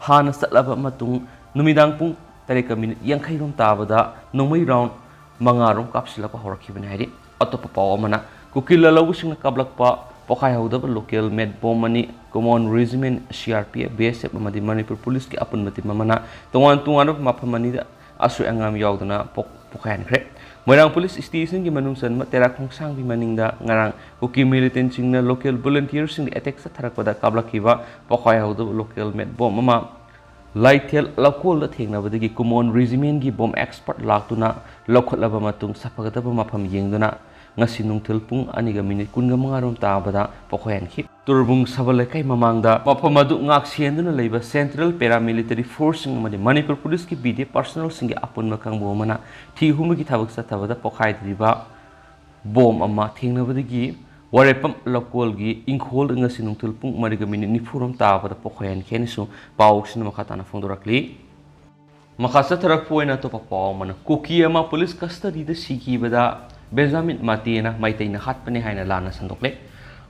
ꯍꯥꯟꯅ ꯆꯠꯂꯕ ꯃꯇꯨꯡ ꯅꯨꯃꯤꯗꯥꯡ ꯄꯨꯡ ꯇꯔꯦꯠꯀ ꯃꯤꯅꯤꯠ ꯌꯥꯡꯈꯩꯔꯣꯝ ꯇꯥꯕꯗ ꯅꯣꯡꯃꯩ ꯔꯥꯎꯟ ꯃꯉꯥꯔꯣꯝ ꯀꯥꯞꯁꯤꯜꯂꯛꯄ ꯍꯧꯔꯛꯈꯤꯕꯅꯤ ꯍꯥꯏꯔꯤ꯫ ꯑꯇꯣꯞꯄ ꯄꯥꯎ ꯑꯃꯅ, ꯀꯨꯀꯤ ꯂꯥꯜꯍꯧꯕꯁꯤꯡꯅ ꯀꯥꯞꯂꯛꯄ ꯄꯣꯈꯥꯏꯍꯧꯗꯕ ꯂꯣꯀꯦꯜ ꯃꯦꯗ ꯕꯣꯝ ꯑꯅꯤ common regiment, C R P F, B S F ꯑꯃꯗꯤ ꯃꯅꯤꯄꯨꯔ ꯄꯨꯂꯤꯁꯀꯤ ꯑꯄꯨꯟꯕ ꯇꯤꯝ ꯑꯃꯅ ꯇꯣꯉꯥꯟ ꯇꯣꯉꯥꯟꯕ ꯃꯐꯝ ꯑꯅꯤꯗ ꯑꯁꯣꯏ ꯑꯉꯥꯝ ꯌꯥꯎꯗꯅ ꯄꯣꯛ-, ꯄꯣꯈꯥꯏꯍꯟꯈ꯭ꯔꯦ꯫ ꯃꯣꯏꯔꯥꯡ ꯄꯨꯂꯤꯁ ꯁ꯭ꯇꯦꯁꯟꯒꯤ ꯃꯅꯨꯡ ꯆꯟꯕ ꯇꯦꯔꯥ ꯈꯣꯡꯁꯥꯡꯕꯤ ꯃꯅꯤꯡꯗ ꯉꯔꯥꯡ ꯀꯨꯀꯤ ꯃꯤꯂꯤꯇꯦꯟꯁꯤꯡꯅ local ꯚꯣꯂꯟꯇꯤꯌꯔꯁꯤꯡꯗ attack ꯆꯠꯊꯔꯛꯄꯗ ꯀꯥꯞꯂꯛꯈꯤꯕ ꯄꯣꯈꯥꯏꯍꯧꯗꯕ local made bomb ꯑꯃ ꯂꯥꯏꯊꯦꯜ ꯂꯧꯀꯣꯜꯗ ꯊꯦꯡꯅꯕꯗꯒꯤ ꯀꯨꯃꯣꯟ ꯔꯦꯖꯤꯃꯦꯟꯒꯤ ꯕꯣꯝ ꯑꯦꯛꯁꯄꯔꯠ ꯂꯥꯛꯇꯨꯅ ꯂꯧꯈꯠꯂꯕ ꯃꯇꯨꯡ ꯁꯥꯐꯒꯗꯕ ꯃꯐꯝ ꯌꯦꯡꯗꯨꯅ ꯉꯁꯤ ꯅꯨꯡꯊꯤꯜ ꯄꯨꯡ ꯑꯅꯤꯒ ꯃꯤꯅꯤꯠ ꯀꯨꯟꯒ ꯃꯉꯥꯔꯣꯝ ꯇꯥꯕꯗ ꯄꯣꯈꯥꯏꯍꯟꯈꯤ꯫ ꯇꯨꯔꯕꯨꯡ ꯁꯕꯜ ꯂꯩꯀꯥꯏ ꯃꯃꯥꯡꯗ ꯃꯐꯝ ꯑꯗꯨ ꯉꯥꯛ ꯁꯦꯟꯗꯨꯅ ꯂꯩꯕ ꯁꯦꯟꯇ꯭ꯔꯦꯜ ꯄꯦꯔꯥꯃꯤꯂꯤꯇꯔꯤ ꯐꯣꯔꯁꯁꯤꯡ ꯑꯃꯗꯤ ꯃꯅꯤꯄꯨꯔ ꯄꯨꯂꯤꯁꯀꯤ ꯕꯤ ꯗꯤ ꯑꯦꯐ ꯄꯥꯔꯁꯣꯅꯦꯜꯁꯤꯡꯒꯤ ꯑꯄꯨꯟꯕ ꯀꯥꯡꯕꯨ ꯑꯃꯅ ꯊꯤ ꯍꯨꯝꯕꯒꯤ ꯊꯕꯛ ꯆꯠꯊꯕꯗ ꯄꯣꯈꯥꯏꯗ꯭ꯔꯤꯕ ꯕꯣꯝ ꯑꯃ ꯊꯦꯡꯅꯕꯗꯒꯤ ꯋꯥꯔꯦꯄꯝ ꯂꯧꯀꯣꯜꯒꯤ ꯏꯪꯈꯣꯜꯗ ꯉꯁꯤ ꯅꯨꯡꯊꯤꯜ ꯄꯨꯡ ꯃꯔꯤꯒ ꯃꯤꯅꯤꯠ ꯅꯤꯐꯨꯔꯣꯝ ꯇꯥꯕꯗ ꯄꯣꯈꯥꯏꯍꯟꯈꯤ ꯍꯥꯏꯅꯁꯨ ꯄꯥꯎꯁꯤꯅ ꯃꯈꯥ ꯇꯥꯅ ꯐꯣꯡꯗꯣꯔꯛꯂꯤ꯫ ꯃꯈꯥ ꯆꯠꯊꯔꯛꯄ ꯑꯣꯏꯅ ꯑꯇꯣꯞꯄ ꯄꯥꯎ ꯑꯃꯅ, ꯀꯨꯀꯤ ꯑꯃ ꯄꯨꯂꯤꯁ ꯀꯁꯇꯗꯤꯗ ꯁꯤꯈꯤꯕꯗ ꯕꯦꯟꯖꯥꯃꯤꯟ ꯃꯥꯇꯦꯅ ꯃꯩꯇꯩꯅ ꯍꯥꯠꯄꯅꯤ ꯍꯥꯏꯅ ꯂꯥꯟꯅ ꯁꯟꯗꯣꯛꯂꯦ꯫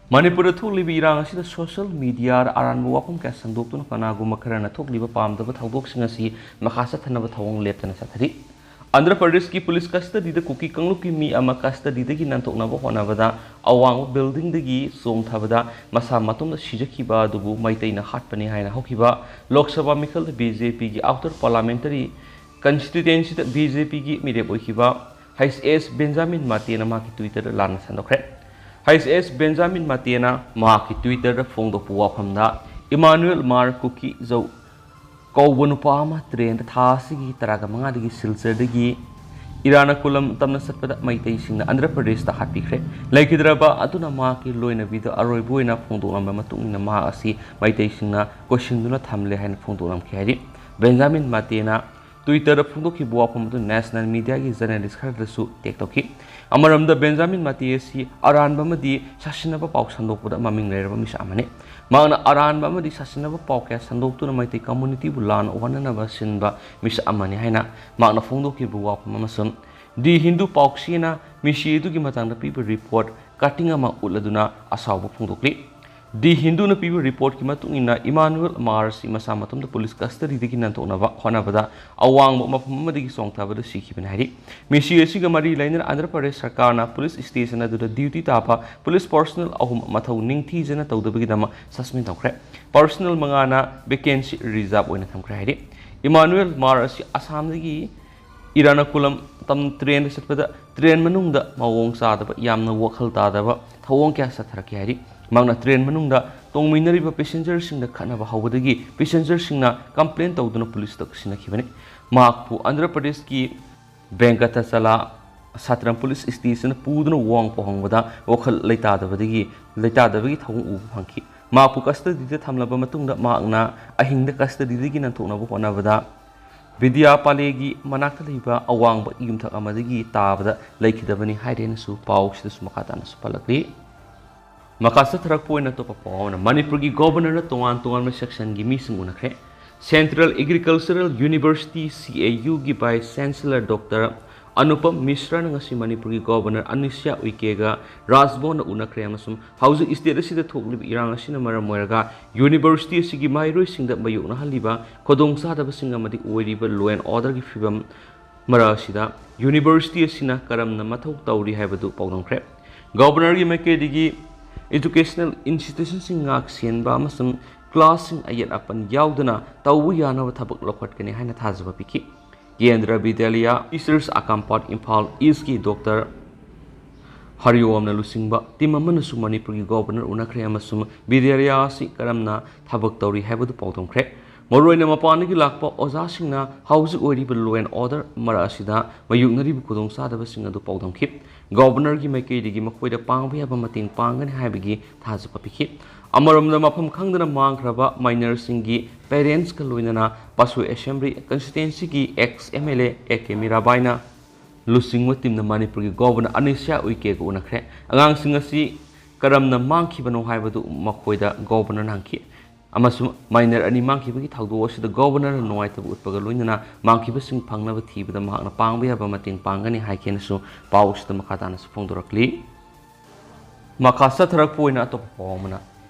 ꯃꯅꯤꯄꯨꯔꯗ ꯊꯣꯛꯂꯤꯕ ꯏꯔꯥꯡ ꯑꯁꯤꯗ ꯁꯣꯁꯤꯌꯦꯜ ꯃꯤꯗꯤꯌꯥꯗ ꯑꯔꯥꯟꯕ ꯋꯥꯐꯝ ꯀꯌꯥ ꯁꯟꯗꯣꯛꯇꯨꯅ ꯀꯅꯥꯒꯨꯝꯕ ꯈꯔꯅ ꯊꯣꯛꯂꯤꯕ ꯄꯥꯝꯗꯕ ꯊꯧꯗꯣꯛꯁꯤꯡ ꯑꯁꯤ ꯃꯈꯥ ꯆꯠꯊꯅꯕ ꯊꯧꯑꯣꯡ ꯂꯦꯞꯇꯅ ꯆꯠꯊꯔꯤ꯫ ꯑꯟꯙ꯭ꯔ ꯄ꯭ꯔꯗꯦꯁꯀꯤ ꯄꯨꯂꯤꯁ ꯀꯁꯇꯗꯤꯗ ꯀꯨꯀꯤ ꯀꯥꯡꯂꯨꯞꯀꯤ ꯃꯤ ꯑꯃ ꯀꯁꯇꯗꯤꯗꯒꯤ ꯅꯥꯟꯊꯣꯛꯅꯕ ꯍꯣꯠꯅꯕꯗ ꯑꯋꯥꯡꯕ ꯕꯤꯜꯗꯤꯡꯗꯒꯤ ꯆꯣꯡꯊꯕꯗ ꯃꯁꯥ ꯃꯇꯣꯝꯇ ꯁꯤꯖꯈꯤꯕ ꯑꯗꯨꯕꯨ ꯃꯩꯇꯩꯅ ꯍꯥꯠꯄꯅꯤ ꯍꯥꯏꯅ ꯍꯧꯈꯤꯕ ꯂꯣꯛ ꯁꯚꯥ ꯃꯤꯈꯜꯗ ꯕꯤ ꯖꯦ ꯄꯤꯒꯤ ꯑꯥꯎꯇꯔ ꯄꯥꯔꯂꯥꯃꯦꯟꯇꯔꯤ ꯀꯟꯁꯇꯤꯇ꯭ꯌꯨꯌꯦꯟꯁꯤꯗ ꯕꯤ ꯖꯦ ꯄꯤꯒꯤ ꯃꯤꯔꯦꯞ ꯑꯣꯏꯈꯤꯕ ꯍꯩꯆ ꯑꯦꯁ ꯕꯦꯟꯖꯥꯃꯤꯟ ꯃꯥꯇꯦꯅ ꯃꯍꯥꯛꯀꯤ ꯇ꯭ꯋꯤꯇꯔꯗ ꯂꯥꯟꯅ ꯁꯟꯗꯣꯛꯈ꯭ꯔꯦ꯫ ꯍꯩꯆ ꯑꯦꯁ ꯕꯦꯟꯖꯥꯃꯤꯟ ꯃꯇꯦꯅ ꯃꯍꯥꯛꯀꯤ Twitter-ꯗ ꯐꯣꯡꯗꯣꯛꯄ ꯋꯥꯐꯝꯗ, ꯏꯃꯥꯅꯨꯑꯦꯜ ꯃꯥꯔ ꯀꯨꯀꯤ ꯖꯧ ꯀꯧꯕ ꯅꯨꯄꯥ ꯑꯃ train-ꯗ ꯊꯥ ꯑꯁꯤꯒꯤ ꯇꯔꯥꯒ ꯃꯉꯥꯗꯒꯤ ꯁꯤꯜꯆꯔꯗꯒꯤ ꯏꯔꯥꯅꯀꯨꯂꯝ ꯇꯝꯅ ꯆꯠꯄꯗ ꯃꯩꯇꯩꯁꯤꯡꯅ ꯑꯟꯙ꯭ꯔ ꯄ꯭ꯔꯗꯦꯁꯇ ꯍꯥꯠꯄꯤꯈ꯭ꯔꯦ꯫ ꯂꯩꯈꯤꯗ꯭ꯔꯕ ꯑꯗꯨꯅ ꯃꯍꯥꯛꯀꯤ ꯂꯣꯏꯅꯕꯤꯗ ꯑꯔꯣꯏꯕ ꯑꯣꯏꯅ ꯐꯣꯡꯗꯣꯛꯂꯝꯕ ꯃꯇꯨꯡ ꯏꯟꯅ, ꯃꯍꯥꯛ ꯑꯁꯤ ꯃꯩꯇꯩꯁꯤꯡꯅ ꯀꯣꯏꯁꯤꯟꯗꯨꯅ ꯊꯝꯂꯦ ꯍꯥꯏꯅ ꯐꯣꯡꯗꯣꯛꯂꯝꯈꯤ ꯍꯥꯏꯔꯤ꯫ ꯕꯦꯟꯖꯥꯃꯤꯟ ꯃꯇꯦꯅ Twitter-ꯗ ꯐꯣꯡꯗꯣꯛꯈꯤꯕ ꯋꯥꯐꯝ ꯑꯗꯨ national media-ꯒꯤ journalist ꯈꯔꯗꯁꯨ tag ꯇꯧꯈꯤ꯫ ꯑꯃꯔꯣꯝꯗ, ꯕꯦꯟꯖꯥꯃꯤꯟ ꯃꯇꯦ ꯑꯁꯤ ꯑꯔꯥꯟꯕ ꯑꯃꯗꯤ ꯁꯥꯁꯤꯟꯅꯕ ꯄꯥꯎ ꯁꯟꯗꯣꯛꯄꯗ ꯃꯃꯤꯡ ꯂꯩꯔꯕ ꯃꯤꯁꯛ ꯑꯃꯅꯤ꯫ ꯃꯍꯥꯛꯅ ꯑꯔꯥꯟꯕ ꯑꯃꯗꯤ ꯁꯥꯁꯤꯟꯅꯕ ꯄꯥꯎ ꯀꯌꯥ ꯁꯟꯗꯣꯛꯇꯨꯅ ꯃꯩꯇꯩ community-ꯕꯨ ꯂꯥꯟꯅ ꯑꯣꯍꯟꯅꯅꯕ ꯁꯤꯟꯕ ꯃꯤꯁꯛ ꯑꯃꯅꯤ ꯍꯥꯏꯅ ꯃꯍꯥꯛꯅ ꯐꯣꯡꯗꯣꯛꯈꯤꯕ ꯋꯥꯐꯝ ꯑꯃꯁꯨꯡ The Hindu ꯄꯥꯎꯆꯦꯅ ꯃꯤꯁꯤ ꯑꯗꯨꯒꯤ ꯃꯇꯥꯡꯗ ꯄꯤꯕ report cutting ꯑꯃ ꯎꯠꯂꯗꯨꯅ ꯑꯁꯥꯎꯕ ꯐꯣꯡꯗꯣꯛꯂꯤ꯫ The Hindu-ꯅ ꯄꯤꯕ report-ꯀꯤ ꯃꯇꯨꯡ ꯏꯟꯅ, ꯏꯃꯥꯅꯨꯑꯦꯜ ꯃꯥꯔ ꯑꯁꯤ ꯃꯁꯥ ꯃꯇꯣꯝꯇ police custody-ꯗꯒꯤ ꯅꯥꯟꯊꯣꯛꯅꯕ ꯍꯣꯠꯅꯕꯗ ꯑꯋꯥꯡꯕ ꯃꯐꯝ ꯑꯃꯗꯒꯤ ꯆꯣꯡꯊꯕꯗ ꯁꯤꯈꯤꯕꯅꯤ ꯍꯥꯏꯔꯤ꯫ ꯃꯤꯁꯤ ꯑꯁꯤꯒ ꯃꯔꯤ ꯂꯩꯅꯅ ꯑꯟꯙ꯭ꯔ ꯄ꯭ꯔꯗꯦꯁ ꯁꯔꯀꯥꯔꯅ police station ꯑꯗꯨꯗ duty ꯇꯥꯕ police personnel ꯑꯍꯨꯝ ꯃꯊꯧ ꯅꯤꯡꯊꯤꯖꯅ ꯇꯧꯗꯕꯒꯤꯗꯃꯛ suspend ꯇꯧꯈ꯭ꯔꯦ꯫ Personnel ꯃꯉꯥꯅ vacancy reserve ꯑꯣꯏꯅ ꯊꯝꯈ꯭ꯔꯦ ꯍꯥꯏꯔꯤ꯫ ꯏꯃꯥꯅꯨꯑꯦꯜ ꯃꯥꯔ ꯑꯁꯤ ꯑꯁꯥꯝꯗꯒꯤ ꯏꯔꯥꯅꯀꯨꯂꯝ ꯇꯝ train-ꯗ ꯆꯠꯄꯗ train ꯃꯅꯨꯡꯗ ꯃꯑꯣꯡ ꯆꯥꯗꯕ, ꯌꯥꯝꯅ ꯋꯥꯈꯜ ꯇꯥꯗꯕ ꯊꯧꯑꯣꯡ ꯀꯌꯥ ꯆꯠꯊꯔꯛꯈꯤ ꯍꯥꯏꯔꯤ꯫ ꯃꯍꯥꯛꯅ train ꯃꯅꯨꯡꯗ ꯇꯣꯡꯃꯤꯟꯅꯔꯤꯕ passenger-ꯁꯤꯡꯗ ꯈꯠꯅꯕ ꯍꯧꯕꯗꯒꯤ passenger-ꯁꯤꯡꯅ complain ꯇꯧꯗꯨꯅ police-ꯇ ꯁꯤꯟꯅꯈꯤꯕꯅꯤ꯫ ꯃꯍꯥꯛꯄꯨ ꯑꯟꯙ꯭ꯔ ꯄ꯭ꯔꯗꯦꯁꯀꯤ ꯚꯦꯡꯀꯇꯆꯂꯥ ꯁꯇ꯭ꯔꯝ police station ꯄꯨꯗꯨꯅ ꯋꯥ ꯐꯥꯎꯍꯪꯕꯗ ꯋꯥꯈꯜ ꯂꯩꯇꯥꯗꯕꯗꯒꯤ, ꯂꯩꯇꯥꯗꯕꯒꯤ ꯊꯧꯑꯣꯡ ꯎꯕ ꯐꯪꯈꯤ꯫ ꯃꯍꯥꯛꯄꯨ custody-ꯗ ꯊꯝꯂꯕ ꯃꯇꯨꯡꯗ ꯃꯍꯥꯛꯅ ꯑꯍꯤꯡꯗ custody-ꯗꯒꯤ ꯅꯥꯟꯊꯣꯛꯅꯕ ꯍꯣꯠꯅꯕꯗ ꯕꯤꯗ꯭ꯌꯥ ꯄꯥꯂꯦꯒꯤ ꯃꯅꯥꯛꯇ ꯂꯩꯕ ꯑꯋꯥꯡꯕ ꯌꯨꯝꯊꯛ ꯑꯃꯗꯒꯤ ꯇꯥꯕꯗ ꯂꯩꯈꯤꯗꯕꯅꯤ ꯍꯥꯏꯔꯦꯅꯁꯨ ꯄꯥꯎꯁꯤꯗꯁꯨ ꯃꯈꯥ ꯇꯥꯅꯁꯨ ꯄꯜꯂꯛꯂꯤ꯫ ꯃꯈꯥ ꯆꯠꯊꯔꯛꯄ ꯑꯣꯏꯅ ꯑꯇꯣꯞꯄ ꯄꯥꯎ ꯑꯃꯅ, ꯃꯅꯤꯄꯨꯔꯒꯤ Governor-ꯅ ꯇꯣꯉꯥꯟ ꯇꯣꯉꯥꯟꯕ section-ꯒꯤ ꯃꯤꯁꯤꯡ ꯎꯅꯈ꯭ꯔꯦ꯫ Central Agricultural University, C A U-ꯒꯤ Vice Chancellor Doctor Anupam ꯃꯤꯁ꯭ꯔꯥꯅ ꯉꯁꯤ ꯃꯅꯤꯄꯨꯔꯒꯤ Governor ꯑꯅꯨꯁ꯭ꯌꯥ ꯎꯏꯀꯦꯒ ꯔꯥꯖꯚꯕꯟꯗ ꯎꯅꯈ꯭ꯔꯦ ꯑꯃꯁꯨꯡ ꯍꯧꯖꯤꯛ state ꯑꯁꯤꯗ ꯊꯣꯛꯂꯤꯕ ꯏꯔꯥꯡ ꯑꯁꯤꯅ ꯃꯔꯝ ꯑꯣꯏꯔꯒ university ꯑꯁꯤꯒꯤ ꯃꯍꯩꯔꯣꯏꯁꯤꯡꯗ ꯃꯥꯌꯣꯛꯅꯍꯜꯂꯤꯕ ꯈꯨꯗꯣꯡꯆꯥꯗꯕꯁꯤꯡ ꯑꯃꯗꯤ ꯑꯣꯏꯔꯤꯕ law and order-ꯒꯤ ꯐꯤꯕꯝ ꯃꯔꯛ ꯑꯁꯤꯗ university ꯑꯁꯤꯅ ꯀꯔꯝꯅ ꯃꯊꯧ ꯇꯧꯔꯤ ꯍꯥꯏꯕꯗꯨ ꯄꯥꯎꯗꯝꯈ꯭ꯔꯦ꯫ Governor-ꯒꯤ ꯃꯥꯏꯀꯩꯗꯒꯤ educational institution-ꯁꯤꯡ ꯉꯥꯛ ꯁꯦꯟꯕ ꯑꯃꯁꯨꯡ class-ꯁꯤꯡ ꯑꯌꯦꯠ ꯑꯄꯟ ꯌꯥꯎꯗꯅ ꯇꯧꯕ ꯌꯥꯅꯕ ꯊꯕꯛ ꯂꯧꯈꯠꯀꯅꯤ ꯍꯥꯏꯅ ꯊꯥꯖꯕ ꯄꯤꯈꯤ꯫ ꯀꯦꯟꯗ꯭ꯔ ꯕꯤꯗ꯭ꯌꯥꯂꯌ Teachers Akampot Imphal East-ꯀꯤ Doctor ꯍꯔꯤꯑꯣꯝꯅ ꯂꯨꯆꯤꯡꯕ ꯇꯤꯝ ꯑꯃꯅꯁꯨ ꯃꯅꯤꯄꯨꯔꯒꯤ ꯒꯣꯚꯔꯅꯔ ꯎꯅꯈ꯭ꯔꯦ ꯑꯃꯁꯨꯡ ꯕꯤꯗ꯭ꯌꯥꯔꯤꯌꯥ ꯑꯁꯤ ꯀꯔꯝꯅ ꯊꯕꯛ ꯇꯧꯔꯤ ꯍꯥꯏꯕꯗꯨ ꯄꯥꯎꯗꯝꯈ꯭ꯔꯦ꯫ ꯃꯔꯨꯑꯣꯏꯅ ꯃꯄꯥꯟꯗꯒꯤ ꯂꯥꯛꯄ ꯑꯣꯖꯥꯁꯤꯡꯅ ꯍꯧꯖꯤꯛ ꯑꯣꯏꯔꯤꯕ law and order ꯃꯔꯛ ꯑꯁꯤꯗ ꯃꯥꯌꯣꯛꯅꯔꯤꯕ ꯈꯨꯗꯣꯡꯆꯥꯗꯕꯁꯤꯡ ꯑꯗꯨ ꯄꯥꯎꯗꯝꯈꯤ꯫ ꯒꯣꯚꯔꯅꯔꯒꯤ ꯃꯥꯏꯀꯩꯗꯒꯤ ꯃꯈꯣꯏꯗ ꯄꯥꯡꯕ ꯌꯥꯕ ꯃꯇꯦꯡ ꯄꯥꯡꯒꯅꯤ ꯍꯥꯏꯕꯒꯤ ꯊꯥꯖꯕ ꯄꯤꯈꯤ꯫ ꯑꯃꯔꯣꯝꯗ, ꯃꯐꯝ ꯈꯪꯗꯅ ꯃꯥꯡꯈ꯭ꯔꯕ ꯃꯥꯏꯅꯔꯁꯤꯡꯒꯤ ꯄꯦꯔꯦꯟꯁꯀ ꯂꯣꯏꯅꯅ ꯄꯥꯁꯨ ꯑꯦꯁꯦꯝꯕ꯭ꯂꯤ ꯀꯟꯁꯇꯤꯇ꯭ꯋꯦꯟꯁꯤꯒꯤ ex MLA A K ꯃꯤꯔꯥꯕꯥꯏꯅ ꯂꯨꯆꯤꯡꯕ ꯇꯤꯝꯅ ꯃꯅꯤꯄꯨꯔꯒꯤ ꯒꯣꯚꯔꯅꯔ ꯑꯅꯤꯁ꯭ꯌꯥ ꯎꯏꯀꯦꯒ ꯎꯅꯈ꯭ꯔꯦ꯫ ꯑꯉꯥꯡꯁꯤꯡ ꯑꯁꯤ ꯀꯔꯝꯅ ꯃꯥꯡꯈꯤꯕꯅꯣ ꯍꯥꯏꯕꯗꯨ ꯃꯈꯣꯏꯗ ꯒꯣꯚꯔꯅꯔꯅ ꯍꯪꯈꯤ ꯑꯃꯁꯨꯡ ꯃꯥꯏꯅꯔ ꯑꯅꯤ ꯃꯥꯡꯈꯤꯕꯒꯤ ꯊꯧꯗꯣꯛ ꯑꯁꯤꯗ ꯒꯣꯚꯔꯅꯔꯅ ꯅꯨꯡꯉꯥꯏꯇꯕ ꯎꯠꯄꯒ ꯂꯣꯏꯅꯅ ꯃꯥꯡꯈꯤꯕꯁꯤꯡ ꯐꯪꯅꯕ ꯊꯤꯕꯗ ꯃꯍꯥꯛꯅ ꯄꯥꯡꯕ ꯌꯥꯕ ꯃꯇꯦꯡ ꯄꯥꯡꯒꯅꯤ ꯍꯥꯏꯈꯤ ꯍꯥꯏꯅꯁꯨ ꯄꯥꯎ ꯑꯁꯤꯗ ꯃꯈꯥ ꯇꯥꯅꯁꯨ ꯐꯣꯡꯗꯣꯔꯛꯂꯤ꯫ ꯃꯈꯥ ꯆꯠꯊꯔꯛꯄ ꯑꯣꯏꯅ ꯑꯇꯣꯞꯄ ꯄꯥꯎ ꯑꯃꯅ,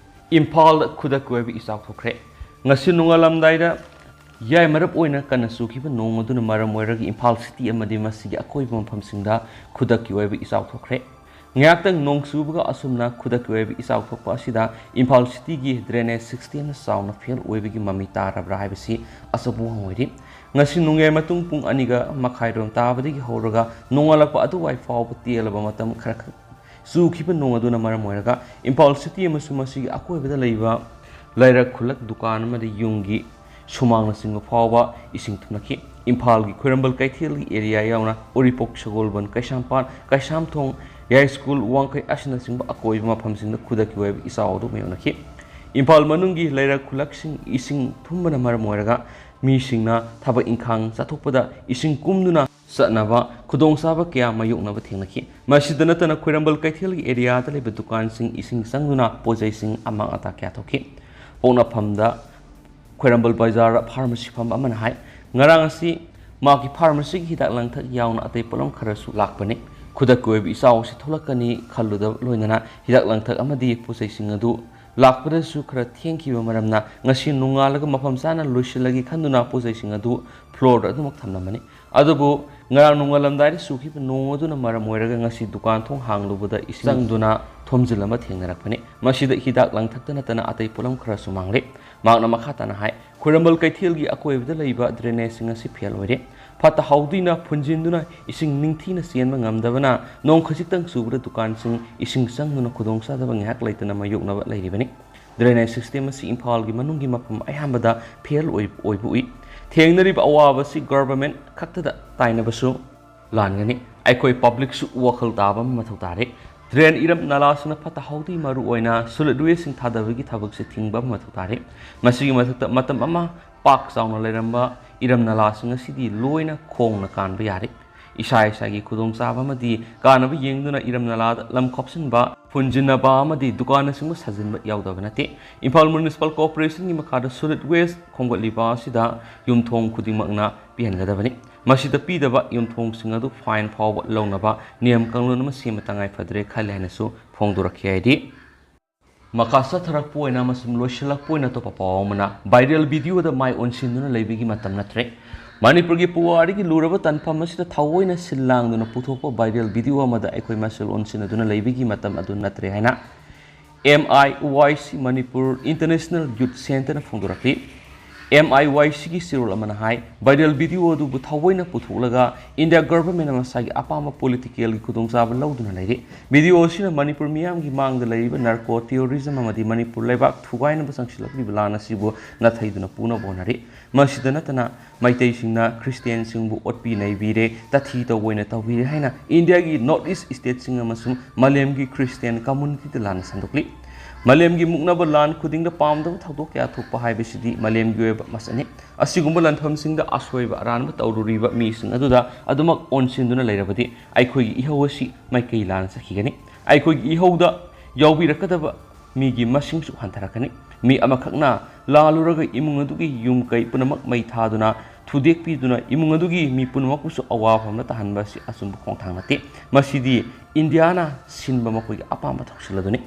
ꯏꯝꯐꯥꯜꯗ ꯈꯨꯗꯛꯀꯤ ꯑꯣꯏꯕ ꯏꯆꯥꯎ ꯊꯣꯛꯈ꯭ꯔꯦ꯫ ꯉꯁꯤ ꯅꯣꯡꯉꯥꯜꯂꯝꯗꯥꯏꯗ ꯌꯥꯏꯃꯔꯞ ꯑꯣꯏꯅ ꯀꯟꯅ ꯆꯨꯈꯤꯕ ꯅꯣꯡ ꯑꯗꯨꯅ ꯃꯔꯝ ꯑꯣꯏꯔꯒ ꯏꯝꯐꯥꯜ ꯁꯤꯇꯤ ꯑꯃꯗꯤ ꯃꯁꯤꯒꯤ ꯑꯀꯣꯏꯕ ꯃꯐꯝꯁꯤꯡꯗ ꯈꯨꯗꯛꯀꯤ ꯑꯣꯏꯕ ꯏꯆꯥꯎ ꯊꯣꯛꯈ꯭ꯔꯦ꯫ ꯉꯥꯏꯍꯥꯛꯇꯪ ꯅꯣꯡ ꯆꯨꯕꯒ ꯑꯁꯨꯝꯅ ꯈꯨꯗꯛꯀꯤ ꯑꯣꯏꯕ ꯏꯆꯥꯎ ꯊꯣꯛꯄ ꯑꯁꯤꯗ ꯏꯝꯐꯥꯜ ꯁꯤꯇꯤꯒꯤ drainage system ꯆꯥꯎꯅ fail ꯑꯣꯏꯕꯒꯤ ꯃꯃꯤ ꯇꯥꯔꯕ꯭ꯔꯥ ꯍꯥꯏꯕꯁꯤ ꯑꯆꯧꯕ ꯋꯥꯍꯪ ꯑꯣꯏꯔꯤ꯫ ꯉꯁꯤ ꯅꯣꯡꯌꯥꯏ ꯃꯇꯨꯡ ꯄꯨꯡ ꯑꯅꯤꯒ ꯃꯈꯥꯏꯔꯣꯝ ꯇꯥꯕꯗꯒꯤ ꯍꯧꯔꯒ ꯅꯣꯡꯉꯥꯜꯂꯛꯄ ꯑꯗꯨꯋꯥꯏ ꯐꯥꯎꯕ ꯇꯦꯜꯂꯕ ꯃꯇꯝ ꯈꯔꯈꯛ ꯆꯨꯈꯤꯕ ꯅꯣꯡ ꯑꯗꯨꯅ ꯃꯔꯝ ꯑꯣꯏꯔꯒ ꯏꯝꯐꯥꯜ ꯁꯤꯇꯤ ꯑꯃꯁꯨꯡ ꯃꯁꯤꯒꯤ ꯑꯀꯣꯏꯕꯗ ꯂꯩꯕ ꯂꯩꯔꯛ ꯈꯨꯜꯂꯛ, ꯗꯨꯀꯥꯟ ꯑꯃꯗꯤ ꯌꯨꯝꯒꯤ ꯁꯨꯃꯥꯡꯅꯆꯤꯡꯕ ꯐꯥꯎꯕ ꯏꯁꯤꯡ ꯊꯨꯝꯂꯛꯈꯤ꯫ ꯏꯝꯐꯥꯜꯒꯤ ꯈ꯭ꯋꯥꯏꯔꯝꯕꯟ ꯀꯩꯊꯦꯜꯒꯤ area ꯌꯥꯎꯅ ꯎꯔꯤꯄꯣꯛ, ꯁꯒꯣꯜꯕꯟ, ꯀꯩꯁꯥꯝꯄꯥꯠ, ꯀꯩꯁꯥꯝꯊꯣꯡ, ꯌꯥꯏꯁ꯭ꯀꯨꯜ, ꯋꯥꯡꯈꯩ ꯑꯁꯤꯅꯆꯤꯡꯕ ꯑꯀꯣꯏꯕ ꯃꯐꯝꯁꯤꯡꯗ ꯈꯨꯗꯛꯀꯤ ꯑꯣꯏꯕ ꯏꯆꯥꯎ ꯑꯗꯨ ꯃꯥꯌꯣꯛꯅꯈꯤ꯫ ꯏꯝꯐꯥꯜ ꯃꯅꯨꯡꯒꯤ ꯂꯩꯔꯛ ꯈꯨꯜꯂꯛꯁꯤꯡ ꯏꯁꯤꯡ ꯊꯨꯝꯕꯅ ꯃꯔꯝ ꯑꯣꯏꯔꯒ ꯃꯤꯁꯤꯡꯅ ꯊꯕꯛ ꯏꯪꯈꯥꯡ ꯆꯠꯊꯣꯛꯄꯗ ꯏꯁꯤꯡ ꯀꯨꯝꯗꯨꯅ ꯆꯠꯅꯕ ꯈꯨꯗꯣꯡꯆꯥꯕ ꯀꯌꯥ ꯃꯥꯌꯣꯛꯅꯕ ꯊꯦꯡꯅꯈꯤ꯫ ꯃꯁꯤꯗ ꯅꯠꯇꯅ ꯈ꯭ꯋꯥꯏꯔꯝꯕꯟ ꯀꯩꯊꯦꯜꯒꯤ areaꯗ ꯂꯩꯕ ꯗꯨꯀꯥꯟꯁꯤꯡ ꯏꯁꯤꯡ ꯆꯪꯗꯨꯅ ꯄꯣꯠꯆꯩꯁꯤꯡ ꯑꯃꯥꯡ ꯑꯇꯥ ꯀꯌꯥ ꯊꯣꯛꯈꯤ꯫ ꯄꯣꯛꯅꯐꯝꯗ ꯈ꯭ꯋꯥꯏꯔꯝꯕꯟ ꯕꯖꯥꯔ pharmacy ꯐꯝꯕ ꯑꯃꯅ ꯍꯥꯏ, ꯉꯔꯥꯡ ꯑꯁꯤ ꯃꯍꯥꯛꯀꯤ pharmacyꯒꯤ ꯍꯤꯗꯥꯛ ꯂꯥꯡꯊꯛ ꯌꯥꯎꯅ ꯑꯇꯩ ꯄꯣꯠꯂꯝ ꯈꯔꯁꯨ ꯂꯥꯛꯄꯅꯤ꯫ ꯈꯨꯗꯛꯀꯤ ꯑꯣꯏꯕ ꯏꯆꯥꯎ ꯑꯁꯤ ꯊꯣꯛꯂꯛꯀꯅꯤ ꯈꯜꯂꯨꯗꯕ ꯂꯣꯏꯅꯅ ꯍꯤꯗꯥꯛ ꯂꯥꯡꯊꯛ ꯑꯃꯗꯤ ꯄꯣꯠꯆꯩꯁꯤꯡ ꯑꯗꯨ ꯂꯥꯛꯄꯗꯁꯨ ꯈꯔ ꯊꯦꯡꯈꯤꯕ ꯃꯔꯝꯅ ꯉꯁꯤ ꯅꯣꯡꯉꯥꯜꯂꯒ ꯃꯐꯝ ꯆꯥꯅ ꯂꯣꯏꯁꯤꯜꯂꯒꯦ ꯈꯟꯗꯨꯅ ꯄꯣꯠꯆꯩꯁꯤꯡ ꯑꯗꯨ floorꯗ ꯑꯗꯨꯃꯛ ꯊꯝꯂꯝꯕꯅꯤ꯫ ꯑꯗꯨꯕꯨ ꯉꯔꯥꯡ ꯅꯣꯡꯉꯥꯜꯂꯝꯗꯥꯏꯗ ꯆꯨꯈꯤꯕ ꯅꯣꯡ ꯑꯗꯨꯅ ꯃꯔꯝ ꯑꯣꯏꯔꯒ ꯉꯁꯤ ꯗꯨꯀꯥꯟ ꯊꯣꯡ ꯍꯥꯡꯂꯨꯕꯗ ꯏꯁꯤꯡ ꯆꯪꯗꯨꯅ ꯊꯨꯝꯖꯤꯜꯂꯝꯕ ꯊꯦꯡꯅꯔꯛꯄꯅꯤ꯫ ꯃꯁꯤꯗ ꯍꯤꯗꯥꯛ ꯂꯥꯡꯊꯛꯇ ꯅꯠꯇꯅ ꯑꯇꯩ ꯄꯣꯠꯂꯝ ꯈꯔꯁꯨ ꯃꯥꯡꯂꯦ꯫ ꯃꯍꯥꯛꯅ ꯃꯈꯥ ꯇꯥꯅ ꯍꯥꯏ, ꯈ꯭ꯋꯥꯏꯔꯝꯕꯟ ꯀꯩꯊꯦꯜꯒꯤ ꯑꯀꯣꯏꯕꯗ ꯂꯩꯕ drainageꯁꯤꯡ ꯑꯁꯤ fail ꯑꯣꯏꯔꯦ꯫ ꯐꯠꯇ ꯍꯥꯎꯗꯤꯅ ꯐꯨꯟꯖꯤꯟꯗꯨꯅ ꯏꯁꯤꯡ ꯅꯤꯡꯊꯤꯅ ꯆꯦꯟꯕ ꯉꯝꯗꯕꯅ ꯅꯣꯡ ꯈꯖꯤꯛꯇꯪ ꯆꯨꯕꯗ ꯗꯨꯀꯥꯟꯁꯤꯡ ꯏꯁꯤꯡ ꯆꯪꯗꯨꯅ ꯈꯨꯗꯣꯡꯆꯥꯗꯕ ꯉꯥꯏꯍꯥꯛ ꯂꯩꯇꯅ ꯃꯥꯌꯣꯛꯅꯕ ꯂꯩꯔꯤꯕꯅꯤ꯫ Drainage system ꯑꯁꯤ ꯏꯝꯐꯥꯜꯒꯤ ꯃꯅꯨꯡꯒꯤ ꯃꯐꯝ ꯑꯌꯥꯝꯕꯗ fail ꯑꯣꯏ-, ꯑꯣꯏꯕ ꯎꯏ꯫ ꯊꯦꯡꯅꯔꯤꯕ ꯑꯋꯥꯕ ꯑꯁꯤ government ꯈꯛꯇꯗ ꯇꯥꯏꯅꯕꯁꯨ ꯂꯥꯟꯒꯅꯤ꯫ ꯑꯩꯈꯣꯏ publicꯁꯨ ꯋꯥꯈꯜ ꯇꯥꯕ ꯑꯃ ꯃꯊꯧ ꯇꯥꯔꯦ꯫ Drain, ꯏꯔꯝ ꯅꯂꯥꯁꯤꯡꯅ ꯐꯠꯇ ꯍꯥꯎꯗꯤ, ꯃꯔꯨꯑꯣꯏꯅ solid wasteꯁꯤꯡ ꯊꯥꯗꯕꯒꯤ ꯊꯕꯛꯁꯦ ꯊꯤꯡꯕ ꯑꯃ ꯃꯊꯧ ꯇꯥꯔꯦ꯫ ꯃꯁꯤꯒꯤ ꯃꯊꯛꯇ ꯃꯇꯝ ꯑꯃ ꯄꯥꯛ ꯆꯥꯎꯅ ꯂꯩꯔꯝꯕ ꯏꯔꯝ ꯅꯂꯥꯁꯤꯡ ꯑꯁꯤꯗꯤ ꯂꯣꯏꯅ ꯈꯣꯡꯅ ꯀꯥꯟꯕ ꯌꯥꯔꯦ꯫ ꯏꯁꯥ ꯏꯁꯥꯒꯤ ꯈꯨꯗꯣꯡꯆꯥꯕ ꯑꯃꯗꯤ ꯀꯥꯟꯅꯕ ꯌꯦꯡꯗꯨꯅ ꯏꯔꯝ ꯅꯂꯥꯗ ꯂꯝ ꯈꯣꯞꯆꯤꯟꯕ, ꯐꯨꯟꯖꯤꯟꯅꯕ ꯑꯃꯗꯤ ꯗꯨꯀꯥꯟꯅꯆꯤꯡꯕ ꯁꯥꯖꯤꯟꯕ ꯌꯥꯎꯗꯕ ꯅꯠꯇꯦ꯫ ꯏꯝꯐꯥꯜ Municipal Corporationꯒꯤ ꯃꯈꯥꯗ solid waste ꯈꯣꯝꯒꯠꯂꯤꯕ ꯑꯁꯤꯗ ꯌꯨꯝꯊꯣꯡ ꯈꯨꯗꯤꯡꯃꯛꯅ ꯄꯤꯍꯟꯒꯗꯕꯅꯤ꯫ ꯃꯁꯤꯗ ꯄꯤꯗꯕ ꯌꯨꯝꯊꯣꯡꯁꯤꯡ ꯑꯗꯨ fine ꯐꯥꯎꯕ ꯂꯧꯅꯕ ꯅꯤꯌꯝ ꯀꯥꯡꯂꯣꯟ ꯑꯃ ꯁꯦꯝꯕ ꯇꯉꯥꯏ ꯐꯗ꯭ꯔꯦ ꯈꯜꯂꯦ ꯍꯥꯏꯅꯁꯨ ꯐꯣꯡꯗꯣꯔꯛꯈꯤ ꯍꯥꯏꯗꯤ꯫ ꯃꯈꯥ ꯆꯠꯊꯔꯛꯄ ꯑꯣꯏꯅ ꯑꯃꯁꯨꯡ ꯂꯣꯏꯁꯤꯜꯂꯛꯄ ꯑꯣꯏꯅ ꯑꯇꯣꯞꯄ ꯄꯥꯎ ꯑꯃꯅ, viral videoꯗ ꯃꯥꯏ ꯑꯣꯟꯁꯤꯟꯗꯨꯅ ꯂꯩꯕꯒꯤ ꯃꯇꯝ ꯅꯠꯇ꯭ꯔꯦ꯫ ꯃꯅꯤꯄꯨꯔꯒꯤ ꯄꯨꯋꯥꯔꯤꯒꯤ ꯂꯨꯔꯕ ꯇꯥꯟꯐꯝ ꯑꯁꯤꯗ ꯊꯑꯣꯏꯅ ꯁꯤꯜ ꯂꯥꯡꯗꯨꯅ ꯄꯨꯊꯣꯛꯄ viral video ꯑꯃꯗ ꯑꯩꯈꯣꯏ ꯃꯁꯦꯜ ꯑꯣꯟꯁꯤꯟꯅꯗꯨꯅ ꯂꯩꯕꯒꯤ ꯃꯇꯝ ꯑꯗꯨ ꯅꯠꯇ꯭ꯔꯦ ꯍꯥꯏꯅ M I Y C, Manipur International Youth Centreꯅ ꯐꯣꯡꯗꯣꯔꯛꯂꯤ꯫ M I Y Cꯒꯤ ꯆꯦꯔꯣꯜ ꯑꯃꯅ ꯍꯥꯏ, viral video ꯑꯗꯨꯕꯨ ꯊꯑꯣꯏꯅ ꯄꯨꯊꯣꯛꯂꯒ India governmentꯅ ꯃꯁꯥꯒꯤ ꯑꯄꯥꯝꯕ politicalꯒꯤ ꯈꯨꯗꯣꯡꯆꯥꯕ ꯂꯧꯗꯨꯅ ꯂꯩꯔꯤ꯫ Video ꯑꯁꯤꯅ ꯃꯅꯤꯄꯨꯔ ꯃꯤꯌꯥꯝꯒꯤ ꯃꯥꯡꯗ ꯂꯩꯔꯤꯕ narco terrorism ꯑꯃꯗꯤ ꯃꯅꯤꯄꯨꯔ ꯂꯩꯕꯥꯛ ꯊꯨꯒꯥꯏꯅꯕ ꯆꯪꯁꯤꯜꯂꯛꯂꯤꯕ ꯂꯥꯟ ꯑꯁꯤꯕꯨ ꯅꯥꯊꯩꯗꯨꯅ ꯄꯨꯅꯕ ꯍꯣꯠꯅꯔꯤ꯫ ꯃꯁꯤꯗ ꯅꯠꯇꯅ ꯃꯩꯇꯩꯁꯤꯡꯅ ꯈ꯭ꯔꯤꯁꯇꯤꯌꯥꯟꯁꯤꯡꯕꯨ ꯑꯣꯠꯄꯤ ꯅꯩꯕꯤꯔꯦ, ꯇꯥꯊꯤ ꯇꯧꯕ ꯑꯣꯏꯅ ꯇꯧꯕꯤꯔꯦ ꯍꯥꯏꯅ Indiaꯒꯤ North East stateꯁꯤꯡ ꯑꯃꯁꯨꯡ ꯃꯥꯂꯦꯝꯒꯤ ꯈ꯭ꯔꯤꯁꯇꯤꯌꯥꯟ communityꯗ ꯂꯥꯟꯅ ꯁꯟꯗꯣꯛꯂꯤ꯫ ꯃꯥꯂꯦꯝꯒꯤ ꯃꯨꯛꯅꯕ ꯂꯥꯟ ꯈꯨꯗꯤꯡꯗ ꯄꯥꯝꯗꯕ ꯊꯧꯗꯣꯛ ꯀꯌꯥ ꯊꯣꯛꯄ ꯍꯥꯏꯕꯁꯤꯗꯤ ꯃꯥꯂꯦꯝꯒꯤ ꯑꯣꯏꯕ ꯃꯁꯛꯅꯤ꯫ ꯑꯁꯤꯒꯨꯝꯕ ꯂꯥꯟꯐꯝꯁꯤꯡꯗ ꯑꯁꯣꯏꯕ ꯑꯔꯥꯟꯕ ꯇꯧꯔꯨꯔꯤꯕ ꯃꯤꯁꯤꯡ ꯑꯗꯨꯗ ꯑꯗꯨꯃꯛ ꯑꯣꯟꯁꯤꯟꯗꯨꯅ ꯂꯩꯔꯕꯗꯤ ꯑꯩꯈꯣꯏꯒꯤ ꯏꯍꯧ ꯑꯁꯤ ꯃꯥꯏꯀꯩ ꯂꯥꯟꯅ ꯆꯠꯈꯤꯒꯅꯤ꯫ ꯑꯩꯈꯣꯏꯒꯤ ꯏꯍꯧꯗ ꯌꯥꯎꯕꯤꯔꯛꯀꯗꯕ ꯃꯤꯒꯤ ꯃꯁꯤꯡꯁꯨ ꯍꯟꯊꯔꯛꯀꯅꯤ꯫ ꯃꯤ ꯑꯃꯈꯛꯅ ꯂꯥꯜꯂꯨꯔꯒ ꯏꯃꯨꯡ ꯑꯗꯨꯒꯤ ꯌꯨꯝ ꯀꯩ ꯄꯨꯝꯅꯃꯛ ꯃꯩ ꯊꯥꯗꯨꯅ ꯊꯨꯗꯦꯛꯄꯤꯗꯨꯅ ꯏꯃꯨꯡ ꯑꯗꯨꯒꯤ ꯃꯤ ꯄꯨꯝꯅꯃꯛꯄꯨꯁꯨ ꯑꯋꯥꯐꯝꯗ ꯇꯥꯍꯟꯕ ꯑꯁꯤ ꯑꯆꯨꯝꯕ ꯈꯣꯡꯊꯥꯡ ꯅꯠꯇꯦ꯫ ꯃꯁꯤꯗꯤ ꯏꯟꯗꯤꯌꯥꯅ ꯁꯤꯟꯕ ꯃꯈꯣꯏꯒꯤ ꯑꯄꯥꯝꯕ ꯊꯧꯁꯤꯜ ꯑꯗꯨꯅꯤ꯫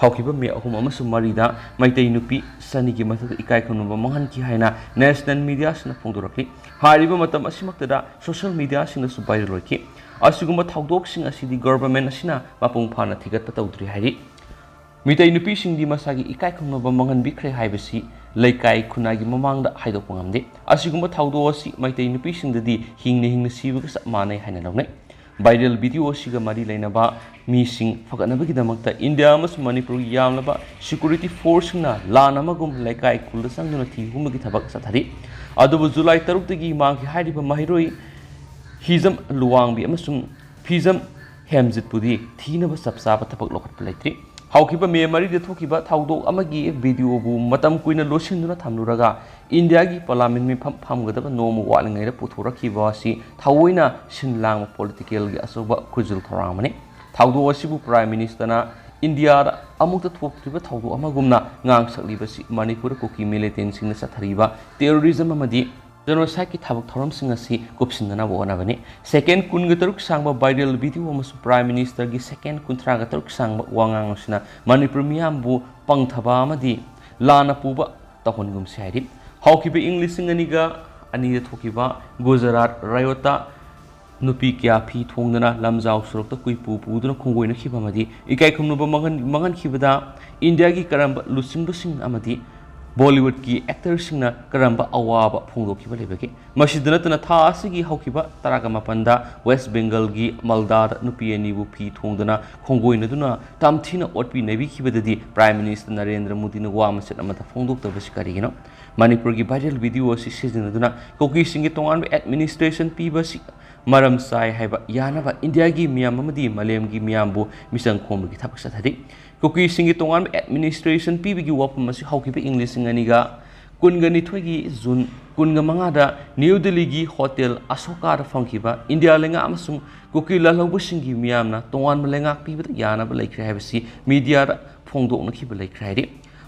ꯍꯧꯈꯤꯕ ꯃꯦ ꯑꯍꯨꯝ ꯑꯃꯁꯨꯡ ꯃꯔꯤꯗ ꯃꯩꯇꯩ ꯅꯨꯄꯤ ꯆꯅꯤꯒꯤ ꯃꯊꯛꯇ ꯏꯀꯥꯏ ꯈꯨꯝꯅꯕ ꯃꯥꯡꯍꯟꯈꯤ ꯍꯥꯏꯅ national mediaꯁꯤꯡꯅ ꯐꯣꯡꯗꯣꯔꯛꯂꯤ꯫ ꯍꯥꯏꯔꯤꯕ ꯃꯇꯝ ꯑꯁꯤꯃꯛꯇꯗ social mediaꯁꯤꯡꯗꯁꯨ viral ꯑꯣꯏꯈꯤ꯫ ꯑꯁꯤꯒꯨꯝꯕ ꯊꯧꯗꯣꯛꯁꯤꯡ ꯑꯁꯤꯗꯤ government ꯑꯁꯤꯅ ꯃꯄꯨꯡ ꯐꯥꯅ ꯊꯤꯒꯠꯄ ꯇꯧꯗ꯭ꯔꯤ ꯍꯥꯏꯔꯤ꯫ ꯃꯤꯇꯩ ꯅꯨꯄꯤꯁꯤꯡꯗꯤ ꯃꯁꯥꯒꯤ ꯏꯀꯥꯏ ꯈꯨꯝꯅꯕ ꯃꯥꯡꯍꯟꯕꯤꯈ꯭ꯔꯦ ꯍꯥꯏꯕꯁꯤ ꯂꯩꯀꯥꯏ ꯈꯨꯟꯅꯥꯏꯒꯤ ꯃꯃꯥꯡꯗ ꯍꯥꯏꯗꯣꯛꯄ ꯉꯝꯗꯦ꯫ ꯑꯁꯤꯒꯨꯝꯕ ꯊꯧꯗꯣꯛ ꯑꯁꯤ ꯃꯩꯇꯩ ꯅꯨꯄꯤꯁꯤꯡꯗꯗꯤ ꯍꯤꯡꯅ ꯍꯤꯡꯅ ꯁꯤꯕꯒ ꯆꯞ ꯃꯥꯟꯅꯩ ꯍꯥꯏꯅ ꯂꯧꯅꯩ꯫ Viral video ꯑꯁꯤꯒ ꯃꯔꯤ ꯂꯩꯅꯕ ꯃꯤꯁꯤꯡ ꯐꯒꯠꯅꯕꯒꯤꯗꯃꯛꯇ ꯏꯟꯗꯤꯌꯥ ꯑꯃꯁꯨꯡ ꯃꯅꯤꯄꯨꯔꯒꯤ ꯌꯥꯝꯂꯕ security forceꯁꯤꯡꯅ ꯂꯥꯟ ꯑꯃꯒꯨꯝ ꯂꯩꯀꯥꯏ ꯈꯨꯜꯗ ꯆꯪꯗꯨꯅ ꯊꯤ ꯍꯨꯝꯕꯒꯤ ꯊꯕꯛ ꯆꯠꯊꯔꯤ꯫ ꯑꯗꯨꯕꯨ ꯖꯨꯂꯥꯏ ꯇꯔꯨꯛꯇꯒꯤ ꯃꯥꯡꯈꯤ ꯍꯥꯏꯔꯤꯕ ꯃꯍꯩꯔꯣꯏ ꯍꯤꯖꯝ ꯂꯨꯋꯥꯡꯕꯤ ꯑꯃꯁꯨꯡ ꯐꯤꯖꯝ ꯍꯦꯝꯖꯤꯠꯄꯨꯗꯤ ꯊꯤꯅꯕ ꯆꯞ ꯆꯥꯕ ꯊꯕꯛ ꯂꯧꯈꯠꯄ ꯂꯩꯇ꯭ꯔꯤ꯫ ꯍꯧꯈꯤꯕ ꯃꯦ ꯃꯔꯤꯗ ꯊꯣꯛꯈꯤꯕ ꯊꯧꯗꯣꯛ ꯑꯃꯒꯤ videoꯕꯨ ꯃꯇꯝ ꯀꯨꯏꯅ ꯂꯣꯠꯁꯤꯟꯗꯨꯅ ꯊꯝꯂꯨꯔꯒ ꯏꯟꯗꯤꯌꯥꯒꯤ parliament ꯃꯤꯐꯝ ꯐꯝꯒꯗꯕ ꯅꯣꯡꯃ ꯋꯥꯠꯂꯤꯉꯩꯗ ꯄꯨꯊꯣꯔꯛꯈꯤꯕ ꯑꯁꯤ ꯊꯑꯣꯏꯅ ꯁꯤꯟ ꯂꯥꯡꯕ politicalꯒꯤ ꯑꯆꯧꯕ ꯈꯨꯖꯤꯜ ꯊꯧꯔꯥꯡ ꯑꯃꯅꯤ꯫ ꯊꯧꯗꯣꯛ ꯑꯁꯤꯕꯨ Prime Ministerꯅ ꯏꯟꯗꯤꯌꯥꯗ ꯑꯃꯨꯛꯇ ꯊꯣꯛꯇ꯭ꯔꯤꯕ ꯊꯧꯗꯣꯛ ꯑꯃꯒꯨꯝꯅ ꯉꯥꯡꯁꯛꯂꯤꯕꯁꯤ ꯃꯅꯤꯄꯨꯔꯗ ꯀꯨꯀꯤ militantꯁꯤꯡꯅ ꯆꯠꯊꯔꯤꯕ terrorism ꯑꯃꯗꯤ genocideꯀꯤ ꯊꯕꯛ ꯊꯧꯔꯝꯁꯤꯡ ꯑꯁꯤ ꯀꯨꯞꯁꯤꯟꯅꯅꯕ ꯍꯣꯠꯅꯕꯅꯤ꯫ Second ꯀꯨꯟꯒ ꯇꯔꯨꯛ ꯁꯥꯡꯕ viral video ꯑꯃꯁꯨꯡ Prime Ministerꯒꯤ second ꯀꯨꯟꯊ꯭ꯔꯥꯒ ꯇꯔꯨꯛ ꯁꯥꯡꯕ ꯋꯥꯉꯥꯡ ꯑꯁꯤꯅ ꯃꯅꯤꯄꯨꯔ ꯃꯤꯌꯥꯝꯕꯨ ꯄꯪꯊꯕ ꯑꯃꯗꯤ ꯂꯥꯟꯅ ꯄꯨꯕ ꯇꯧꯍꯟꯒꯨꯝꯁꯤ ꯍꯥꯏꯔꯤ꯫ ꯍꯧꯈꯤꯕ ꯏꯪ ꯂꯤꯁꯤꯡ ꯑꯅꯤꯒ ꯑꯅꯤꯗ ꯊꯣꯛꯈꯤꯕ ꯒꯨꯖꯔꯥꯠ riotꯇ ꯅꯨꯄꯤ ꯀꯌꯥ ꯐꯤ ꯊꯣꯡꯗꯅ ꯂꯝꯖꯥꯎ ꯁꯣꯔꯣꯛꯇ ꯀꯨꯏꯄꯨ ꯄꯨꯗꯨꯅ ꯈꯣꯡꯒꯣꯏꯅꯈꯤꯕ ꯑꯃꯗꯤ ꯏꯀꯥꯏ ꯈꯨꯝꯅꯕ ꯃꯥꯡꯍꯟ-, ꯃꯥꯡꯍꯟꯈꯤꯕꯗ ꯏꯟꯗꯤꯌꯥꯒꯤ ꯀꯔꯝꯕ ꯂꯨꯆꯤꯡꯕꯁꯤꯡ ꯑꯃꯗꯤ Bollywoodꯀꯤ actorꯁꯤꯡꯅ ꯀꯔꯝꯕ ꯑꯋꯥꯕ ꯐꯣꯡꯗꯣꯛꯈꯤꯕ ꯂꯩꯕꯒꯦ? ꯃꯁꯤꯗ ꯅꯠꯇꯅ ꯊꯥ ꯑꯁꯤꯒꯤ ꯍꯧꯈꯤꯕ ꯇꯔꯥꯒ ꯃꯥꯄꯟꯗ West Bengalꯒꯤ ꯃꯜꯗꯥꯗ ꯅꯨꯄꯤ ꯑꯅꯤꯕꯨ ꯐꯤ ꯊꯣꯡꯗꯅ ꯈꯣꯡꯒꯣꯏꯅꯗꯨꯅ ꯇꯝꯊꯤꯅ ꯑꯣꯠꯄꯤ ꯅꯩꯕꯤꯈꯤꯕꯗꯗꯤ Prime Minister ꯅꯔꯦꯟꯗ꯭ꯔ ꯃꯣꯗꯤꯅ ꯋꯥ ꯃꯆꯦꯠ ꯑꯃꯠꯇ ꯐꯣꯡꯗꯣꯛꯇꯕꯁꯤ ꯀꯔꯤꯒꯤꯅꯣ? ꯃꯅꯤꯄꯨꯔꯒꯤ viral video ꯑꯁꯤ ꯁꯤꯖꯤꯟꯅꯗꯨꯅ ꯀꯨꯀꯤꯁꯤꯡꯒꯤ ꯇꯣꯉꯥꯟꯕ administration ꯄꯤꯕꯁꯤ ꯃꯔꯝ ꯆꯥꯏ ꯍꯥꯏꯕ ꯌꯥꯅꯕ ꯏꯟꯗꯤꯌꯥꯒꯤ ꯃꯤꯌꯥꯝ ꯑꯃꯗꯤ ꯃꯥꯂꯦꯝꯒꯤ ꯃꯤꯌꯥꯝꯕꯨ ꯃꯤꯆꯪ ꯈꯣꯝꯕꯒꯤ ꯊꯕꯛ ꯆꯠꯊꯔꯤ꯫ ꯀꯨꯀꯤꯁꯤꯡꯒꯤ ꯇꯣꯉꯥꯟꯕ administration ꯄꯤꯕꯒꯤ ꯋꯥꯐꯝ ꯑꯁꯤ ꯍꯧꯈꯤꯕ ꯏꯪ ꯂꯤꯁꯤꯡ ꯑꯅꯤꯒ ꯀꯨꯟꯒ ꯅꯤꯊꯣꯏꯒꯤ ꯖꯨꯟ ꯀꯨꯟꯒ ꯃꯉꯥꯗ ꯅ꯭ꯌꯨ ꯗꯤꯜꯂꯤꯒꯤ ꯍꯣꯇꯦꯜ ꯑꯁꯣꯀꯥꯗ ꯐꯝꯈꯤꯕ ꯏꯟꯗꯤꯌꯥ ꯂꯩꯉꯥꯛ ꯑꯃꯁꯨꯡ ꯀꯨꯀꯤ ꯂꯥꯜꯍꯧꯕꯁꯤꯡꯒꯤ ꯃꯤꯌꯥꯝꯅ ꯇꯣꯉꯥꯟꯕ ꯂꯩꯉꯥꯛ ꯄꯤꯕꯗ ꯌꯥꯅꯕ ꯂꯩꯈ꯭ꯔꯦ ꯍꯥꯏꯕꯁꯤ ꯃꯤꯗꯤꯌꯥꯗ ꯐꯣꯡꯗꯣꯛꯅꯈꯤꯕ ꯂꯩꯈ꯭ꯔꯦ ꯍꯥꯏꯔꯤ꯫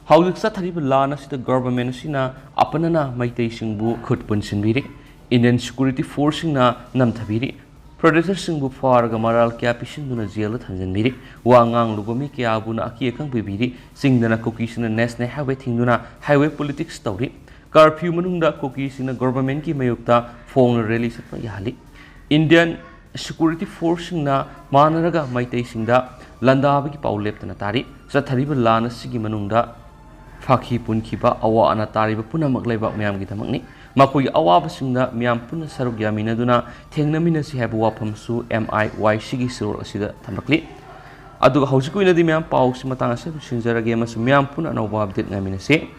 ꯍꯧꯖꯤꯛ ꯆꯠꯊꯔꯤꯕ ꯂꯥꯟ ꯑꯁꯤꯗ government ꯑꯁꯤꯅ ꯑꯄꯅꯅ ꯃꯩꯇꯩꯁꯤꯡꯕꯨ ꯈꯨꯠ ꯄꯨꯟꯁꯤꯟꯕꯤꯔꯤ꯫ Indian security forceꯁꯤꯡꯅ ꯅꯝꯊꯕꯤꯔꯤ꯫ Protestꯁꯤꯡꯕꯨ ꯐꯥꯔꯒ ꯃꯔꯥꯜ ꯀꯌꯥ ꯄꯤꯁꯤꯟꯗꯨꯅ ꯖꯦꯜꯗ ꯊꯝꯖꯤꯟꯕꯤꯔꯤ꯫ ꯋꯥ ꯉꯥꯡꯂꯨꯕ ꯃꯤ ꯀꯌꯥꯕꯨꯅ ꯑꯀꯤ ꯑꯈꯪ ꯄꯤꯕꯤꯔꯤ꯫ ꯆꯤꯡꯗꯅ ꯀꯨꯀꯤꯁꯤꯡꯅ national highway ꯊꯤꯡꯗꯨꯅ highway politics ꯇꯧꯔꯤ꯫ Curfew ꯃꯅꯨꯡꯗ ꯀꯨꯀꯤꯁꯤꯡꯅ governmentꯀꯤ ꯃꯥꯌꯣꯛꯇ ꯐꯣꯡꯅ rally ꯆꯠꯄ ꯌꯥꯍꯜꯂꯤ꯫ Indian security forceꯁꯤꯡꯅ ꯃꯥꯟꯅꯔꯒ ꯃꯩꯇꯩꯁꯤꯡꯗ ꯂꯥꯟꯗꯥꯕꯒꯤ ꯄꯥꯎ ꯂꯦꯞꯇꯅ ꯇꯥꯔꯤ꯫ ꯆꯠꯊꯔꯤꯕ ꯂꯥꯟ ꯑꯁꯤꯒꯤ ꯃꯅꯨꯡꯗ ꯐꯥꯈꯤ ꯄꯨꯟꯈꯤꯕ ꯑꯋꯥ ꯑꯅꯥ ꯇꯥꯔꯤꯕ ꯄꯨꯝꯅꯃꯛ ꯂꯩꯕꯥꯛ ꯃꯤꯌꯥꯝꯒꯤꯗꯃꯛꯅꯤ꯫ ꯃꯈꯣꯏꯒꯤ ꯑꯋꯥꯕꯁꯤꯡꯗ ꯃꯤꯌꯥꯝ ꯄꯨꯟꯅ ꯁꯔꯨꯛ ꯌꯥꯃꯤꯟꯅꯗꯨꯅ ꯊꯦꯡꯅꯃꯤꯟꯅꯁꯤ ꯍꯥꯏꯕ ꯋꯥꯐꯝꯁꯨ M I Y Cꯒꯤ ꯁꯨꯔꯣꯜ ꯑꯁꯤꯗ ꯊꯝꯂꯛꯂꯤ꯫ ꯑꯗꯨꯒ ꯍꯧꯖꯤꯛꯀꯤ ꯑꯣꯏꯅꯗꯤ ꯃꯌꯥꯝ ꯄꯥꯎꯁꯤ ꯃꯇꯥꯡ ꯑꯁꯤꯗ ꯂꯣꯏꯁꯤꯟꯖꯔꯒꯦ ꯑꯃꯁꯨꯡ ꯃꯌꯥꯝ ꯄꯨꯟꯅ ꯑꯅꯧꯕ update ꯉꯥꯏꯃꯤꯟꯅꯁꯤ꯫